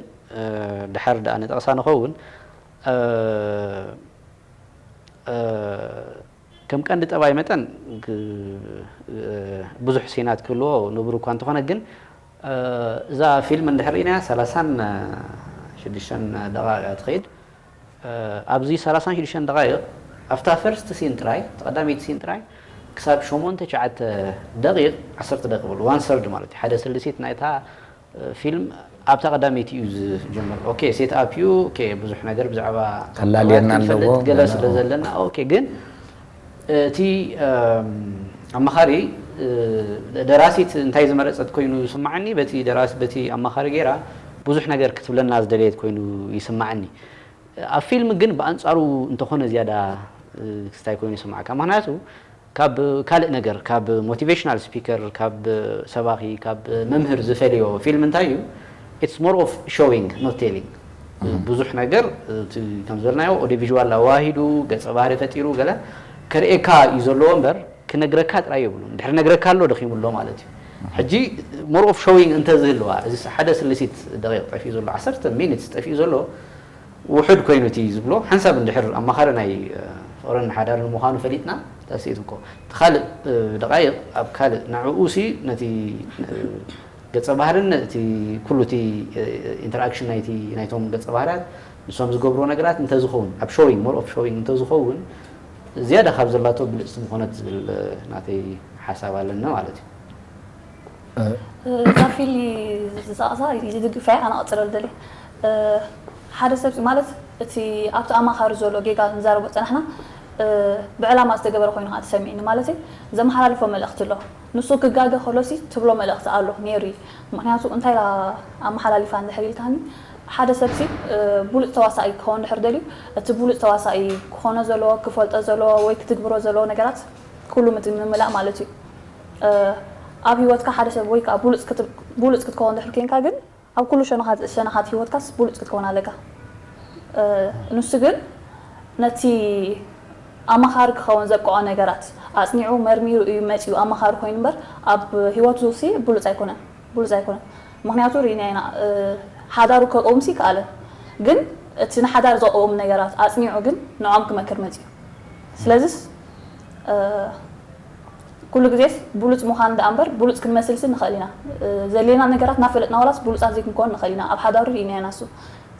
ድሓር ደኣ ንጠቕሳ ንኸውን ከም ቀንዲ ጠባይ መጠን ብዙሕ ሴናት ክህልዎ ንቡር እኳ እንተኾነ ግን እዛ ፊልም እንድሕር ርኢናያ ሰላሳን ሽዱሽተን ደቓቕ እያ ትኸይድ። ኣብዚ ሰላሳን ሽዱሽተን ደቓይቕ ኣብታ ፈርስት ሲን ጥራይ ቀዳመይቲ ሲን ጥራይ ክሳብ ሸሞንተ ትሽዓተ ደቒቕ ዓሰርተ ደቂቕ በሉ ዋን ሰርድ ማለት እዩ ሓደ ስልሲት ናይታ ፊልም ኣብታ ቀዳመይቲ እዩ ዝጀምር። ኦኬ ሴት ኣፕ እዩ። ኦኬ ብዙሕ ነገር ብዛዕባ ከላልየና ኣለዎ ገለ ስለ ዘለና ኦኬ ግን እቲ ኣማኻሪ ደራሲት እንታይ ዝመረፀት ኮይኑ ይስምዓኒ። በቲ ደራሲ በቲ ኣማኻሪ ገይራ ብዙሕ ነገር ክትብለና ዝደለየት ኮይኑ ይስምዓኒ። ኣብ ፊልም ግን ብኣንፃሩ እንተኾነ ዝያዳ ክስታይ ኮይኑ ይስምዓካ። ምክንያቱ ካብ ካልእ ነገር ካብ ሞቲቬሽናል ስፒከር ካብ ሰባኺ ካብ መምህር ዝፈልዮ ፊልም እንታይ እዩ? It's more of showing not telling። ብዙሕ ነገር ከም ዝበልናዮ ኦዲዮ ቪዥዋል ኣዋሂዱ ገፀ ባህሪ ፈጢሩ ገለ ከርእየካ እዩ ዘለዎ እምበር ክነግረካ ጥራይ የብሉን። ድሕሪ ነግረካ ኣሎ ደኺሙ ኣሎ ማለት እዩ። ሕጂ more of showing እንተዝህልዋ እዚ ሓደ ስልሲት ደቂቕ ጠፊኡ ዘሎ ዓሰርተ ሚኒትስ ጠፊኡ ዘሎ ውሑድ ኮይኑ እቲ ዝብሎ ሓንሳብ እንድሕር ኣማኻሪ ናይ ፍቕርን ሓዳርን ምዃኑ ፈሊጥና ታስኢት እኮ እቲ ካልእ ደቃይቕ ኣብ ካልእ ንዕኡ ሲ ነቲ ገጸ ባህርን እቲ ኩሉ እቲ ኢንተራክሽን ናይቲ ናይቶም ገጸ ባህርያት ንሶም ዝገብርዎ ነገራት እንተዝኸውን ኣብ showing more of showing እንተዝኸውን ዝያዳ ካብ ዘላቶ ብልፅቲ ምኾነት ዝብል ናተይ ሓሳብ ኣለኒ ማለት እዩ። እዛ ፊሊ ዝጠቕሳ ዝድግፋ ኣነ ቀፅለሉ ደልየ ሓደ ሰብ ማለት እቲ ኣብቲ ኣማኻሪ ዘሎ ጌጋ ንዛረቦ ፀናሕና ብዕላማ ዝተገበረ ኮይኑ ከዓ ተሰሚዕኒ ማለት እዩ። ዘመሓላልፎ መልእኽቲ ኣሎ። ንሱ ክጋገ ከሎሲ ትብሎ መልእኽቲ ኣሎ ነይሩ እዩ። ምክንያቱ እንታይ ኢላ ኣመሓላሊፋ እንድሕር ኢልካኒ ሓደ ሰብሲ ብሉፅ ተዋሳኢ ክኸውን ድሕር ደልዩ እቲ ብሉፅ ተዋሳኢ ክኾኖ ዘለዎ ክፈልጦ ዘለዎ ወይ ክትግብሮ ዘለዎ ነገራት ኩሉ ምምላእ ማለት እዩ። ኣብ ሂወትካ ሓደ ሰብ ወይ ከዓ ብሉፅ ክትከውን ድሕር ኮንካ ግን ኣብ ኩሉ ሸነኻት ሂወትካስ ብሉፅ ክትከውን ኣለካ። ንሱ ግን ነቲ ኣማኻሪ ክኸውን ዘብቅዖ ነገራት ኣፅኒዑ መርሚሩ እዩ መፂኡ ኣማኻሪ ኮይኑ እምበር ኣብ ሂወቱ ሲ ብሉፅ ኣይኮነን ብሉፅ ኣይኮነን። ምክንያቱ ርኢና ኢና ሓዳሩ ከቅውም ሲ ይከኣለ ግን እቲ ንሓዳር ዘቅውም ነገራት ኣፅኒዑ ግን ንዖም ክመክር መፂኡ። ስለዚስ ኩሉ ግዜስ ብሉፅ ምዃን ደኣ እምበር ብሉፅ ክንመስልሲ ንኽእል ኢና። ዘድልየና ነገራት እናፈለጥና ዋላስ ብሉፃት ዘይክንከውን ንኽእል ኢና። ኣብ ሓዳሩ ርኢና ኢና እሱ።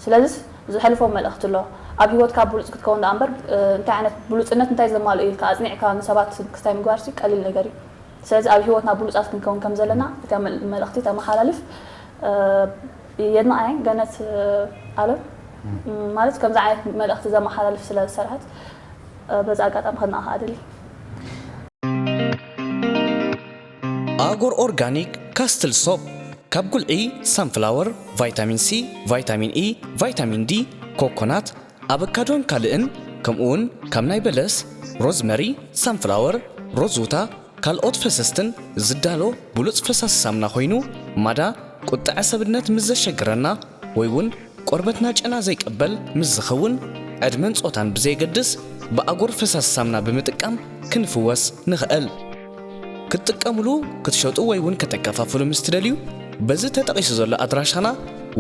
ስለዚስ ዘሕልፎ መልእኽቲ ኣሎ። ኣብ ሂወትካ ብሉፅ ክትከውን ደኣ እምበር እንታይ ዓይነት ብሉፅነት እንታይ ዘማልኦ ኢልካ ኣፅኒዕካ ንሰባት ክስታይ ምግባርሲ ቀሊል ነገር እዩ። ስለዚ ኣብ ሂወትና ብሉፃት ክንከውን ከም ዘለና እታ መልእኽቲ ተመሓላልፍ። የድንቓያ ገነት ኣለም ማለት ከምዚ ዓይነት መልእኽቲ ዘመሓላልፍ ስለ ዝሰርሐት በዚ ኣጋጣሚ ከድንቓኻ እደሊ። ኣጎር ኦርጋኒክ ካስትል ሶፕ ካብ ጉልዒ ሳንፍላወር፣ ቫይታሚን ሲ፣ ቫይታሚን ኢ፣ ቫይታሚን ዲ፣ ኮኮናት፣ ኣበካዶን ካልእን ከምኡውን ካብ ናይ በለስ፣ ሮዝመሪ፣ ሳንፍላወር፣ ሮዝውታ ካልኦት ፈሰስትን ዝዳሎ ብሉጽ ፈሳሲ ሳምና ኮይኑ ማዳ ቁጥዐ ሰብነት ምስ ዘሸግረና ወይ እውን ቆርበትና ጨና ዘይቅበል ምስ ዝኸውን ዕድመን ጾታን ብዘየገድስ ብኣጎር ፈሳሲ ሳምና ብምጥቃም ክንፍወስ ንኽእል። ክትጥቀምሉ ክትሸጡ ወይ እውን ከተከፋፍሉ ምስ ትደልዩ በዚ ተጠቒሱ ዘሎ ኣድራሻና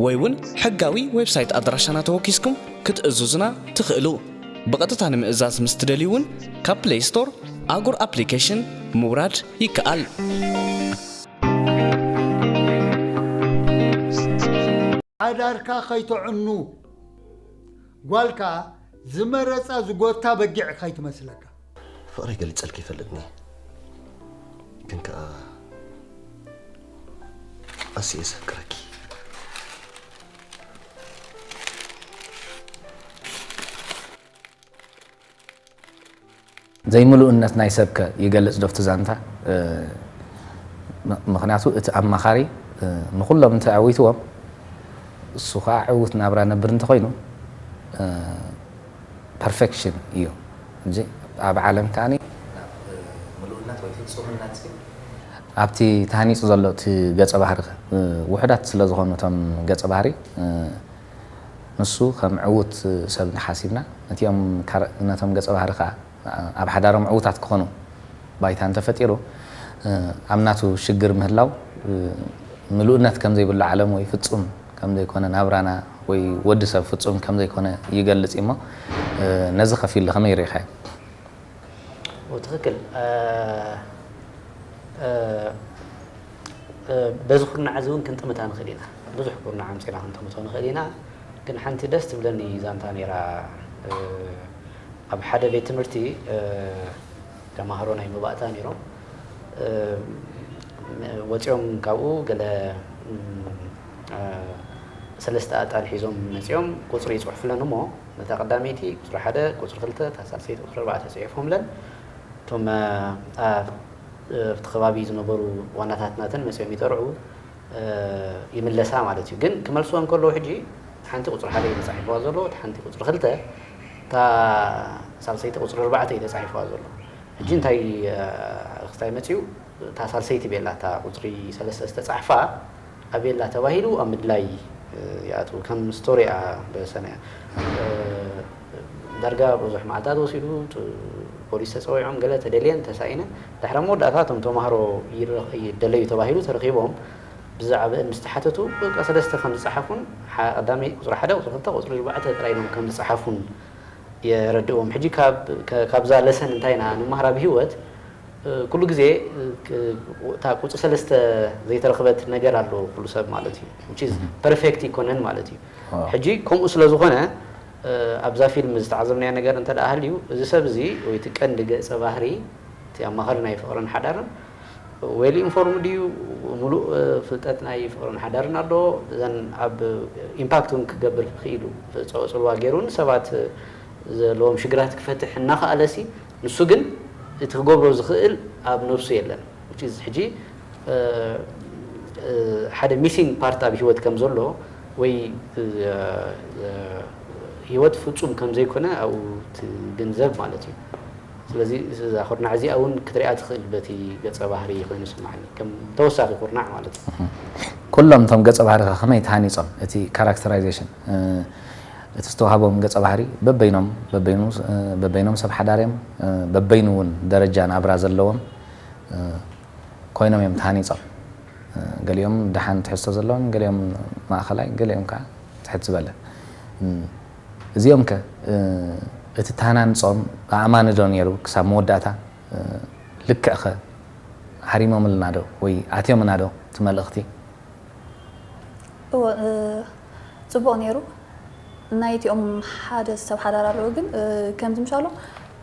ወይ እውን ሕጋዊ ዌብሳይት ኣድራሻና ተወኪስኩም ክትእዝዙና ትኽእሉ። ብቐጥታ ንምእዛዝ ምስ ትደልዩ እውን ካብ ፕሌይ ስቶር ኣጉር ኣፕሊኬሽን ምውራድ ይከኣል። ሓዳርካ ከይተዕኑ ጓልካ ዝመረጻ ዝጎታ በጊዕ ከይትመስለካ። ፍቕረይ ገሊጸልኪ ይፈልጥኒ ግን ከኣ ኣስየ ዘፍቅረኪ። ዘይምሉእነት ናይ ሰብከ ይገልጽ ዶ ኣብቲ ዛንታ? ምኽንያቱ እቲ ኣማኻሪ ንኹሎም እንተ ኣዕዊትዎም እሱ ኸዓ ዕዉት ናብራ ነብር እንተኾይኑ ፐርፌክሽን እዩ እንጂ ኣብ ዓለም ከኣ ምሉእነት ወይ ፍጹምነት ኣብቲ ተሃኒጹ ዘሎ እቲ ገጸ ባህሪ ውሑዳት ስለ ዝኾኑ እቶም ገጸ ባህሪ ንሱ ከም ዕዉት ሰብ ሓሲብና ነቲኦም ነቶም ገጸ ባህሪ ከኣ ኣብ ሓዳሮም ዕዉታት ክኾኑ ባይታ እንተፈጢሩ ኣብ ናቱ ሽግር ምህላው ምሉእነት ከም ዘይብሉ ዓለም ወይ ፍጹም ከም ዘይኮነ ናብራና ወይ ወዲ ሰብ ፍጹም ከም ዘይኮነ ይገልጽ እዩ እሞ ነዚ ከፊሉ ከመይ ርኢኻዮ? ትኽክል። በዚ ኩርናዕ እዚ እውን ክንጥምታ ንኽእል ኢና። ብዙሕ ኩርናዕ ኣምፂና ክንጥምቶ ንኽእል ኢና። ግን ሓንቲ ደስ ትብለኒ ዛንታ ነይራ። ኣብ ሓደ ቤት ትምህርቲ ተማሃሮ ናይ መባእታ ነይሮም። ወፂኦም ካብኡ ገለ ሰለስተ ኣጣል ሒዞም መፂኦም ቁፅሪ ይፅሑፍለን እሞ ነታ ቀዳመይቲ ቁፅሪ ሓደ፣ ቁፅሪ ክልተ፣ እታ ሳልሰይቲ፣ ቁፅሪ ኣርባዕተ ፅሒፎምለን እቶም ኣብቲ ከባቢ ዝነበሩ ዋናታት ናተን መፅኦም ይጠርዑ ይምለሳ ማለት እዩ። ግን ክመልስወን ከለዉ ሕጂ ሓንቲ ቁፅሪ ሓደ እዩ ተፃሒፍዋ ዘሎ፣ እቲ ሓንቲ ቁፅሪ ክልተ፣ እታ ሳልሰይቲ ቁፅሪ ኣርባዕተ እዩ ተፃሒፍዋ ዘሎ። ሕጂ እንታይ ክስታይ መፅኡ እታ ሳልሰይቲ ቤላ እታ ቁፅሪ ሰለስተ ዝተፃሕፋ ኣቤላ ተባሂሉ ኣብ ምድላይ ይኣትዉ። ከም ስቶሪ እያ በሰነ ዳርጋ ብዙሕ መዓልታት ወሲዱ። ፖሊስ ተፀዊዖም ገለ ተደልየን ተሳኢነን። ድሕሪ መወዳእታ እቶም ተማሃሮ ይደለዩ ተባሂሉ ተረኺቦም ብዛዕባአን ምስ ተሓተቱ በቃ ሰለስተ ከም ዝፀሓፉን ቀዳሚ ቁፅሪ ሓደ ቁፅሪ ክልተ ቁፅሪ ኣርባዕተ ጥራይ ኢሎም ከም ዝፀሓፉን የረድእዎም። ሕጂ ካብዛ ለሰን እንታይ ኢና ንመሃር ኣብ ህይወት ኩሉ ግዜ እታ ቁፅሪ ሰለስተ ዘይተረኽበት ነገር ኣሎ ኩሉ ሰብ ማለት እዩ። ፐርፌክት ይኮነን ማለት እዩ። ሕጂ ከምኡ ስለ ዝኾነ ኣብዛ ፊልም ዝተዓዘብናዮ ነገር እንተ ደኣ ሃልዩ እዚ ሰብ እዚ ወይ እቲ ቀንዲ ገጸ ባህሪ እቲ ኣማኸሪ ናይ ፍቕርን ሓዳርን ዌል ኢንፎርምድ እዩ፣ ሙሉእ ፍልጠት ናይ ፍቕርን ሓዳርን ኣለዎ። እዘን ኣብ ኢምፓክት እውን ክገብር ክኢሉ ጽልዋ ገይሩ ንሰባት ዘለዎም ሽግራት ክፈትሕ እናኸኣለሲ ንሱ ግን እቲ ክገብሮ ዝኽእል ኣብ ነብሱ የለን። ሕጂ ሓደ ሚሲንግ ፓርት ኣብ ህይወት ከም ዘሎ ወይ ህይወት ፍጹም ከም ዘይኮነ ኣብኡ ትግንዘብ ማለት እዩ። ስለዚ እዛ ኩርናዕ እዚኣ እውን ክትሪኣ ትኽእል በቲ ገጸ ባህሪ ኮይኑ ይስምዓኒ ከም ተወሳኺ ኩርናዕ ማለት እዩ። ኩሎም እቶም ገጸ ባህርኻ ከመይ ተሃኒጾም እቲ ካራክተራይዜሽን እቲ ዝተዋህቦም ገጸ ባህሪ በበይኖም በበይኑ በበይኖም ሰብ ሓዳር እዮም በበይኑ እውን ደረጃ ናብራ ዘለዎም ኮይኖም እዮም ተሃኒጾም። ገሊኦም ደሓን ትሕዝቶ ዘለዎም፣ ገሊኦም ማእኸላይ፣ ገሊኦም ከዓ ትሕት ዝበለ። እዚኦም ከ እቲ ተሃናንጾም ኣእማኒ ዶ ነይሩ ክሳብ መወዳእታ? ልክዕ ከ ሃሪሞምልና ዶ ወይ ኣትዮምና ዶ እቲ መልእኽቲ? እወ ፅቡቕ ነይሩ። ናይ እቲኦም ሓደ ሰብ ሓዳር ኣለዉ ግን ከምዚ ምሻሎ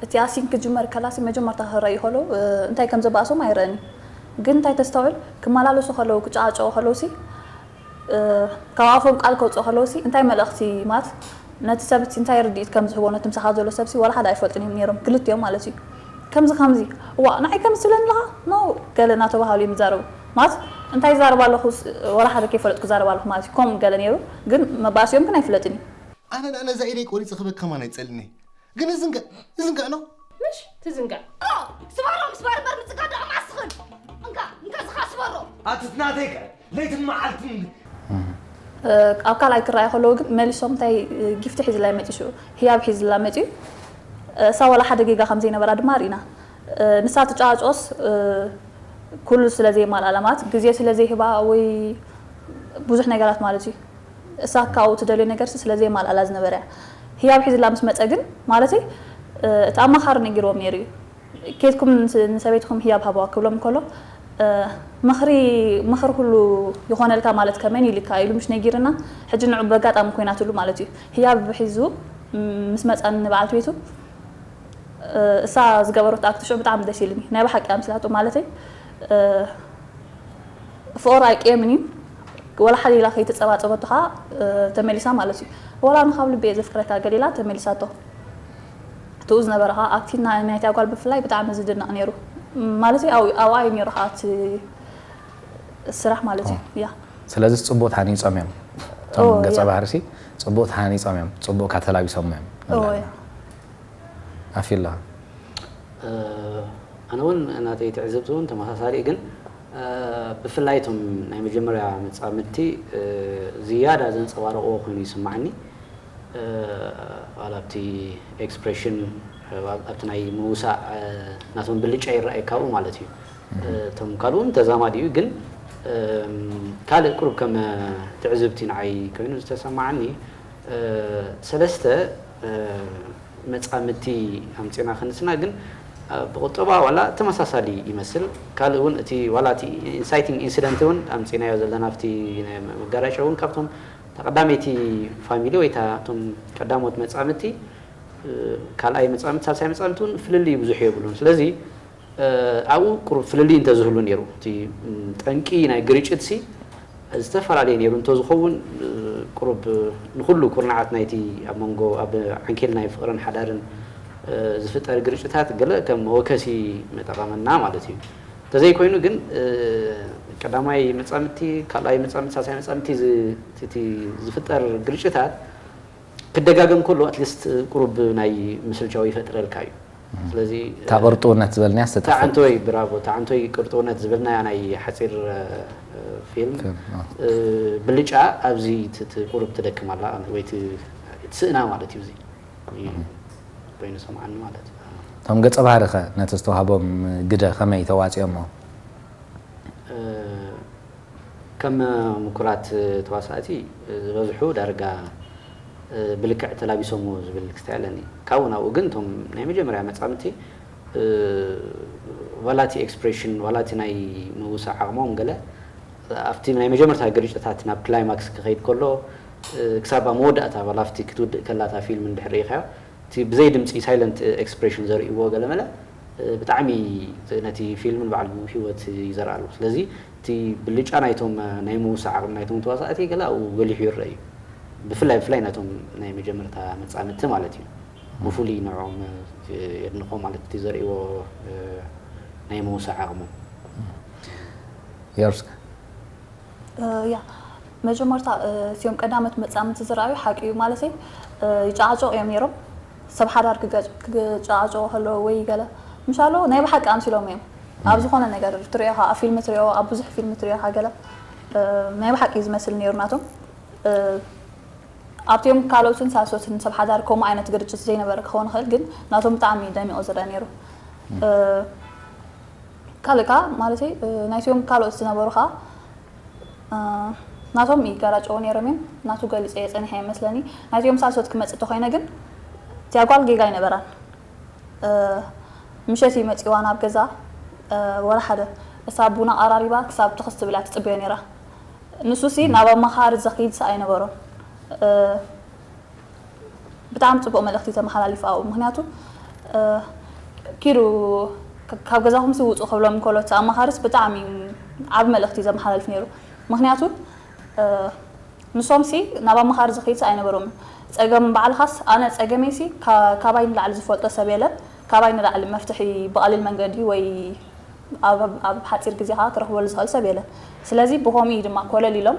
እቲ ኣሲን ክጅመር ከላሲ መጀመርታ ክረዩ ከለዉ እንታይ ከም ዘባእሶም ኣይረእን እዩ። ግን እንታይ ተስተውዕል ክመላለሱ ከለዉ ክጨቃጨቁ ከለዉ ሲ ካብ ኣፎም ቃል ከውፅኡ ከለዉ ሲ እንታይ መልእኽቲ ማለት ነቲ ሰብ እቲ እንታይ ርድኢት ከም ዝህቦ ነቲ ምሳኻ ዘሎ ሰብሲ ዋላ ሓደ ኣይፈልጥን እዮም ነይሮም፣ ክልቲኦም ማለት እዩ። ከምዚ ከምዚ፣ እዋ ንዓይ ከምዚ ትብለኒ ኣለኻ ኖ፣ ገለ እናተባሃሉ እዮም ይዛረቡ። ማለት እንታይ ይዛረብ ኣለኹ፣ ዋላ ሓደ ከይፈለጥኩ ይዛረብ ኣለኹ ማለት እዩ። ከምኡ ገለ ነይሩ፣ ግን መባእሲኦም ግን ኣይፍለጥን እዩ። ኣነ ንኣነ ዛኢደይ ቆሪፀ ክበካ ከማን ኣይፀልኒ። ግን እዝንጋእ እዝንጋእ ነው። ምሽ ትዝንጋዕ። ስበሮ ምስ በርበር ምፅጋድ ደኣ ማስኽን። እንካ እንካ ዝኻ ስበሮ። ኣትትናተይከ ለይትን መዓልትን ኣብ ካልኣይ ክረኣዩ ከለዉ ግን መሊሶም እንታይ ጊፍቲ ሒዝላ ይመፅኡ ሽዑ ህያብ ሒዝላ መፅኡ። እሳ ዋላ ሓደ ጌጋ ከም ዘይነበራ ድማ ርኢና። ንሳ ትጫዋጭኦስ ኩሉ ስለ ዘይማልኣላ ማለት ግዜ ስለ ዘይህባ ወይ ብዙሕ ነገራት ማለት እዩ። እሳ ካብኡ ትደልዮ ነገር ስለ ዘይማልኣላ ዝነበረ እያ። ህያብ ሒዝላ ምስ መፀ ግን ማለተይ እቲ ኣማኻሪ ነጊርዎም ነይሩ እዩ። ኬድኩም ንሰበይትኹም ህያብ ሃብዋ ክብሎም ከሎ ምኽሪ ምኽሪ ኩሉ ይኾነልካ ማለት ከመን ኢልካ ኢሉ ምሽ ነጊርና ሕጂ ንዑ በጋጣሚ ኮይናትሉ ማለት እዩ። ህያብ ሒዙ ምስ መፃኒ ንበዓልቲ ቤቱ እሳ ዝገበረቶ ኣክት ሽዑ ብጣዕሚ ደስ ኢልኒ ናይ ብሓቂ ኣምስላቶ ማለተይ ፍቕር ኣይቅየምን እዩ። ወላ ሓደ ኢላ ከይተፀባፀበቶ ከዓ ተመሊሳ ማለት እዩ። ወላ ንካብ ልቢ እየ ዘፍቅረካ ገሊላ ተመሊሳቶ። ትኡ ዝነበረ ከዓ ኣክቲንግ ናይታ ጓል ብፍላይ ብጣዕሚ ዝድነቕ ነይሩ። ማለት ኣብኣ እዩ ነይሩ ከዓ እቲ ስራሕ ማለት እዩ። ያ ስለዚ ፅቡቅ ተሃኒፆም እዮም እቶም ኦ፣ ገፀ ያ። ባህርሲ ፅቡቅ ተሃኒፆም እዮም ፅቡቅ ካተላቢሶም እዮም እዎ፣ ያ። ኣፊላ ኣነ እውን ናተይ ትዕዝብቲ እውን ተመሳሳሊ ግን ብፍላይ እቶም ናይ መጀመርያ መፃምድቲ ዝያዳ ዘንፀባረቕዎ ኮይኑ ይስማዓኒ። ዋላ ኣብቲ ኤክስፕሬሽን ኣብቲ ናይ ምውሳእ ናቶም ብልጫ ይረኣየካ ኣብኡ ማለት እዩ። እቶም ካልእ እውን ተዛማዲ እዩ ግን ካልእ ቁሩብ ከም ትዕዝብቲ ንዓይ ኮይኑ ዝተሰማዓኒ ሰለስተ መፃምድቲ ኣምፂና ክንስና ግን ብቁጠባ ዋላ ተመሳሳሊ ይመስል ካልእ እውን እቲ ዋላ እቲ ኢንሳይቲንግ ኢንሲደንት እውን ኣምፂናዮ ዘለና ኣብቲ መጋረጫ እውን ካብቶም ተቐዳመይቲ ፋሚሊ ወይ እቶም ቀዳሞት መፃምድቲ ካልኣይ መፃምድቲ ሳልሳይ መፃምድቲ እውን ፍልልይ ብዙሕ የብሉን ስለዚ ኣብኡ ቁሩብ ፍልልይ እንተዝህሉ ነይሩ እቲ ጠንቂ ናይ ግርጭት ሲ ዝተፈላለየ ነይሩ እንተዝኸውን ቁሩብ ንኩሉ ኩርናዓት ናይቲ ኣብ መንጎ ኣብ ዓንኬል ናይ ፍቅርን ሓዳርን ዝፍጠር ግርጭታት ገለ ከም መወከሲ መጠቐመና ማለት እዩ። እንተዘይኮይኑ ግን ቀዳማይ መፃምድቲ ካልኣይ መፃምድቲ ሳልሳይ መፃምድቲ እቲ ዝፍጠር ግርጭታት ክደጋገም ከሎ ኣትሊስት ቁሩብ ናይ ምስልቻው ይፈጥረልካ እዩ። ስለዚ እታ ቅርጥውነት ዝበልናያ ዝተጠፍእ ታዓንቶይ ብራቮ ታዓንቶይ ቅርጥውነት ዝበልናያ ናይ ሓፂር ፊልም ብልጫ ኣብዚ ቁሩብ ትደክም ኣላ ወይ ትስእና ማለት እዩ። እዚ ኮይኑ ሰምዓኒ ማለት እዩ። እቶም ገፀ ባህሪ ከ ነቲ ዝተዋህቦም ግደ ከመይ ተዋፂኦሞ? ከም ምኩራት ተዋሳእቲ ዝበዝሑ ዳርጋ ብልክዕ ተላቢሶምዎ ዝብል ክስታይ ኣለኒ። ካብኡ ናብኡ ግን እቶም ናይ መጀመርያ መፃምድቲ ዋላ እቲ ኤክስፕሬሽን ዋላ እቲ ናይ ምውሳእ ዓቕሞም ገለ ኣብቲ ናይ መጀመርታ ግርጭታት ናብ ክላይማክስ ክኸይድ ከሎ ክሳብ ኣብ መወዳእታ ዋላ ኣብቲ ክትውድእ ከላ እታ ፊልም እንድሕር ርኢኻዮ እቲ ብዘይ ድምፂ ሳይለንት ኤክስፕሬሽን ዘርእይዎ ገለመለ ብጣዕሚ ነቲ ፊልም ንባዕሉ ህይወት እዩ ዘርኣሉ። ስለዚ እቲ ብልጫ ናይቶም ናይ ምውሳዕ ዓቕሚ ናይቶም ተዋሳእቲ ገለ ኣብኡ ጎሊሑ ይረአ እዩ። ብፍላይ ብፍላይ ናይቶም ናይ መጀመርታ መፃምድቲ ማለት እዩ። ብፍሉይ ንዕኦም የድንቖ ማለት እቲ ዘርእይዎ ናይ ምውሳዕ ዓቕሞም። የርስከ ያ መጀመርታ እዚኦም ቀዳመት መፃምድቲ ዝረኣዩ ሓቂ እዩ ማለተይ ይጨዓጨቑ እዮም ነይሮም። ሰብ ሓዳር ክገጭ- ክጨዓጨቑ ከለዉ ወይ ገለ ምሻሎ ናይ ብሓቂ ኣምሲሎም እዮም። ኣብ ዝኾነ ነገር ትሪኦ ኢኻ፣ ኣብ ፊልም ትሪኦ፣ ኣብ ብዙሕ ፊልም ትሪኦ ኢኻ ገለ ናይ ብሓቂ እዩ ዝመስል ነይሩ ናቶም። ኣብቲኦም ካልኦትን ሳልሶትን ሰብ ሓዳር ከምኡ ዓይነት ግርጭት ዘይነበረ ክኸውን ይኽእል፣ ግን ናቶም ብጣዕሚ እዩ ደሚቑ ዝረአ ነይሩ። ካልእ ከዓ ማለተይ ናይቲኦም ካልኦት ዝነበሩ ከዓ ናቶም ይገራጨው ነይሮም እዮም። ናቱ ገሊፀ የፀኒሐ ይመስለኒ። ናይቲኦም ሳልሶት ክመፅእ ተኮይነ ግን እቲያ ጓል ጌጋ ኣይነበራን። ምሸት እዩ መፂዋ ናብ ገዛ ወላ ሓደ እሳ ቡና ኣራሪባ ክሳብ ትኽስ ትብል እያ ትፅበዮ ነይራ። ንሱ ሲ ናብ ኣማኻሪ ዘኽይድ ሲ ኣይነበሮን። ብጣዕሚ ፅቡቕ መልእኽቲ ተመሓላሊፉ ኣብኡ። ምክንያቱ ኪዱ ካብ ገዛኹም ሲ ውፁ ክብሎም እንከሎ እቲ ኣማኻሪስ ብጣዕሚ ዓብ መልእኽቲ ዘመሓላልፍ ነይሩ። ምክንያቱ ንሶምሲ ናብ ኣማኻሪ ዝኸይድሲ ኣይነበሮምን። ጸገም ባዕልኻስ፣ ኣነ ጸገመይሲ ካ- ካባይ ንላዕሊ ዝፈልጦ ሰብ የለን። ካባይ ንላዕሊ መፍትሒ ብቐሊል መንገዲ ወይ ኣብ ኣብ ሓጺር ግዜ ከዓ ክረኽበሉ ዝኽእል ሰብ የለን። ስለዚ ብኸምኡ እዩ ድማ ኮለል ኢሎም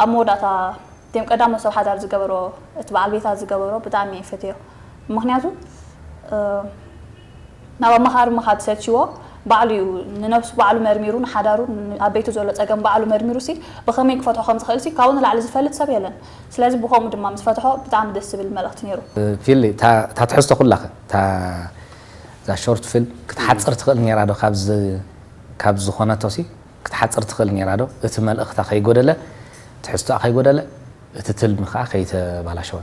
ኣብ መወዳእታ እቲኦም ቀዳሞት ሰብ ሓዳር ዝገበሮ፣ እቲ በዓል ቤታ ዝገበሮ ብጣዕሚ እየ ፈትዮ። ምኽንያቱ ናብ ኣማኻሪ ምኻድ ሰልችዎ፣ ባዕሉ እዩ ንነብሱ ባዕሉ መርሚሩ፣ ንሓዳሩ፣ ኣብ ቤቱ ዘሎ ጸገም ባዕሉ መርሚሩ ሲ ብኸመይ ክፈትሖ ከም ዝኽእል ሲ ካብኡ ንላዕሊ ዝፈልጥ ሰብ የለን። ስለዚ ብኸምኡ ድማ ምስ ፈትሖ ብጣዕሚ ደስ ዝብል መልእኽቲ ነይሩ። ፊሊ እታ ትሕዝቶ ኩላ ከ እታ እዛ ሾርት ፊልም ክትሓጽር ትኽእል ነይራ ዶ? ካብ ዝኾነቶ ሲ ክትሓጽር ትኽእል ነይራ ዶ? እቲ መልእኽታ ከይጎደለ፣ ትሕዝቶኣ ከይጎደለ፣ እቲ ትልሚ ከዓ ከይተባላሸወ።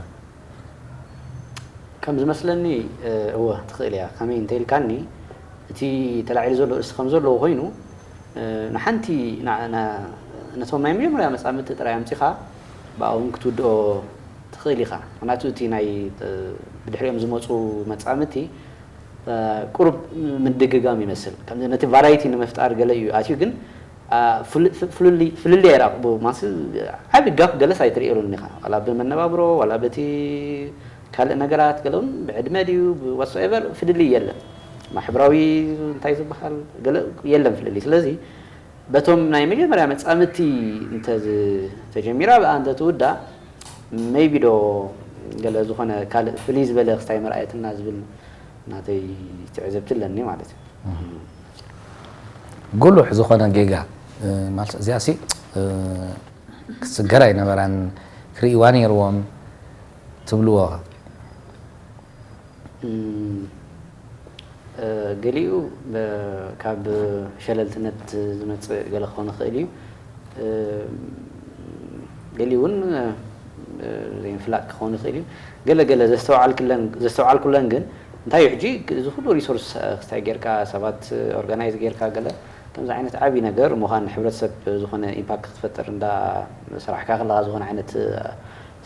ከም ዝመስለኒ እወ ትኽእል እያ። ከመይ እንተ ኢልካኒ እቲ ተላዒሉ ዘሎ ርእሲ ከም ዘለዎ ኮይኑ ንሓንቲ ነቶም ናይ መጀመርያ መጻምድቲ ጥራይ ኣምጺኻ ብኣውን ክትውድኦ ትኽእል ኢኻ። ምክንያቱ እቲ ናይ ብድሕሪኦም ዝመፁ መጻምድቲ ቁሩብ ምድግጋም ይመስል። ነቲ ቫራይቲ ንምፍጣር ገለ እዩ ኣትዩ፣ ግን ፍልልይ ኣይረኣኹ። ማስ ዓቢ ጋፕ ገለስ ኣይትርእየሉን ኢኻ። ዋላ ብመነባብሮ ዋላ በቲ ካልእ ነገራት ገለ እውን ብዕድመ ድዩ whatsoever ፍልልይ የለን። ማሕበራዊ እንታይ ዝበሃል ገለ የለን ፍልልይ። ስለዚ በቶም ናይ መጀመርያ መጻምድቲ እንተተጀሚራ ብኣ እንተትውዳእ maybe ዶ ገለ ዝኾነ ካልእ ፍልይ ዝበለ ክስታይ መርኣየትና ዝብል ናተይ ትዕዘብቲ ኣለኒ ማለት እዩ። ጉሉሕ ዝኾነ ጌጋ ማለት እዚኣ ሲ ክትስገር ኣይነበራን፣ ክርእይዋ ነይርዎም ትብልዎ። ገሊኡ ካብ ሸለልትነት ዝመፅእ ገለ ክኾን ይኽእል እዩ። ገሊኡ እውን ዘይምፍላጥ ክኾን ይኽእል እዩ። ገለ ገለ ዘስተውዓልኩለን ግን እንታይ እዩ ሕጂ እዚ ኩሉ ሪሶርስ ክስታይ ጌርካ ሰባት ኦርጋናይዝ ጌርካ ገለ ከምዚ ዓይነት ዓብዪ ነገር እሞ ኸዓ ንሕብረተሰብ ዝኾነ ኢምፓክት ክትፈጥር እንዳ ሰራሕካ ከለኻ ዝኾነ ዓይነት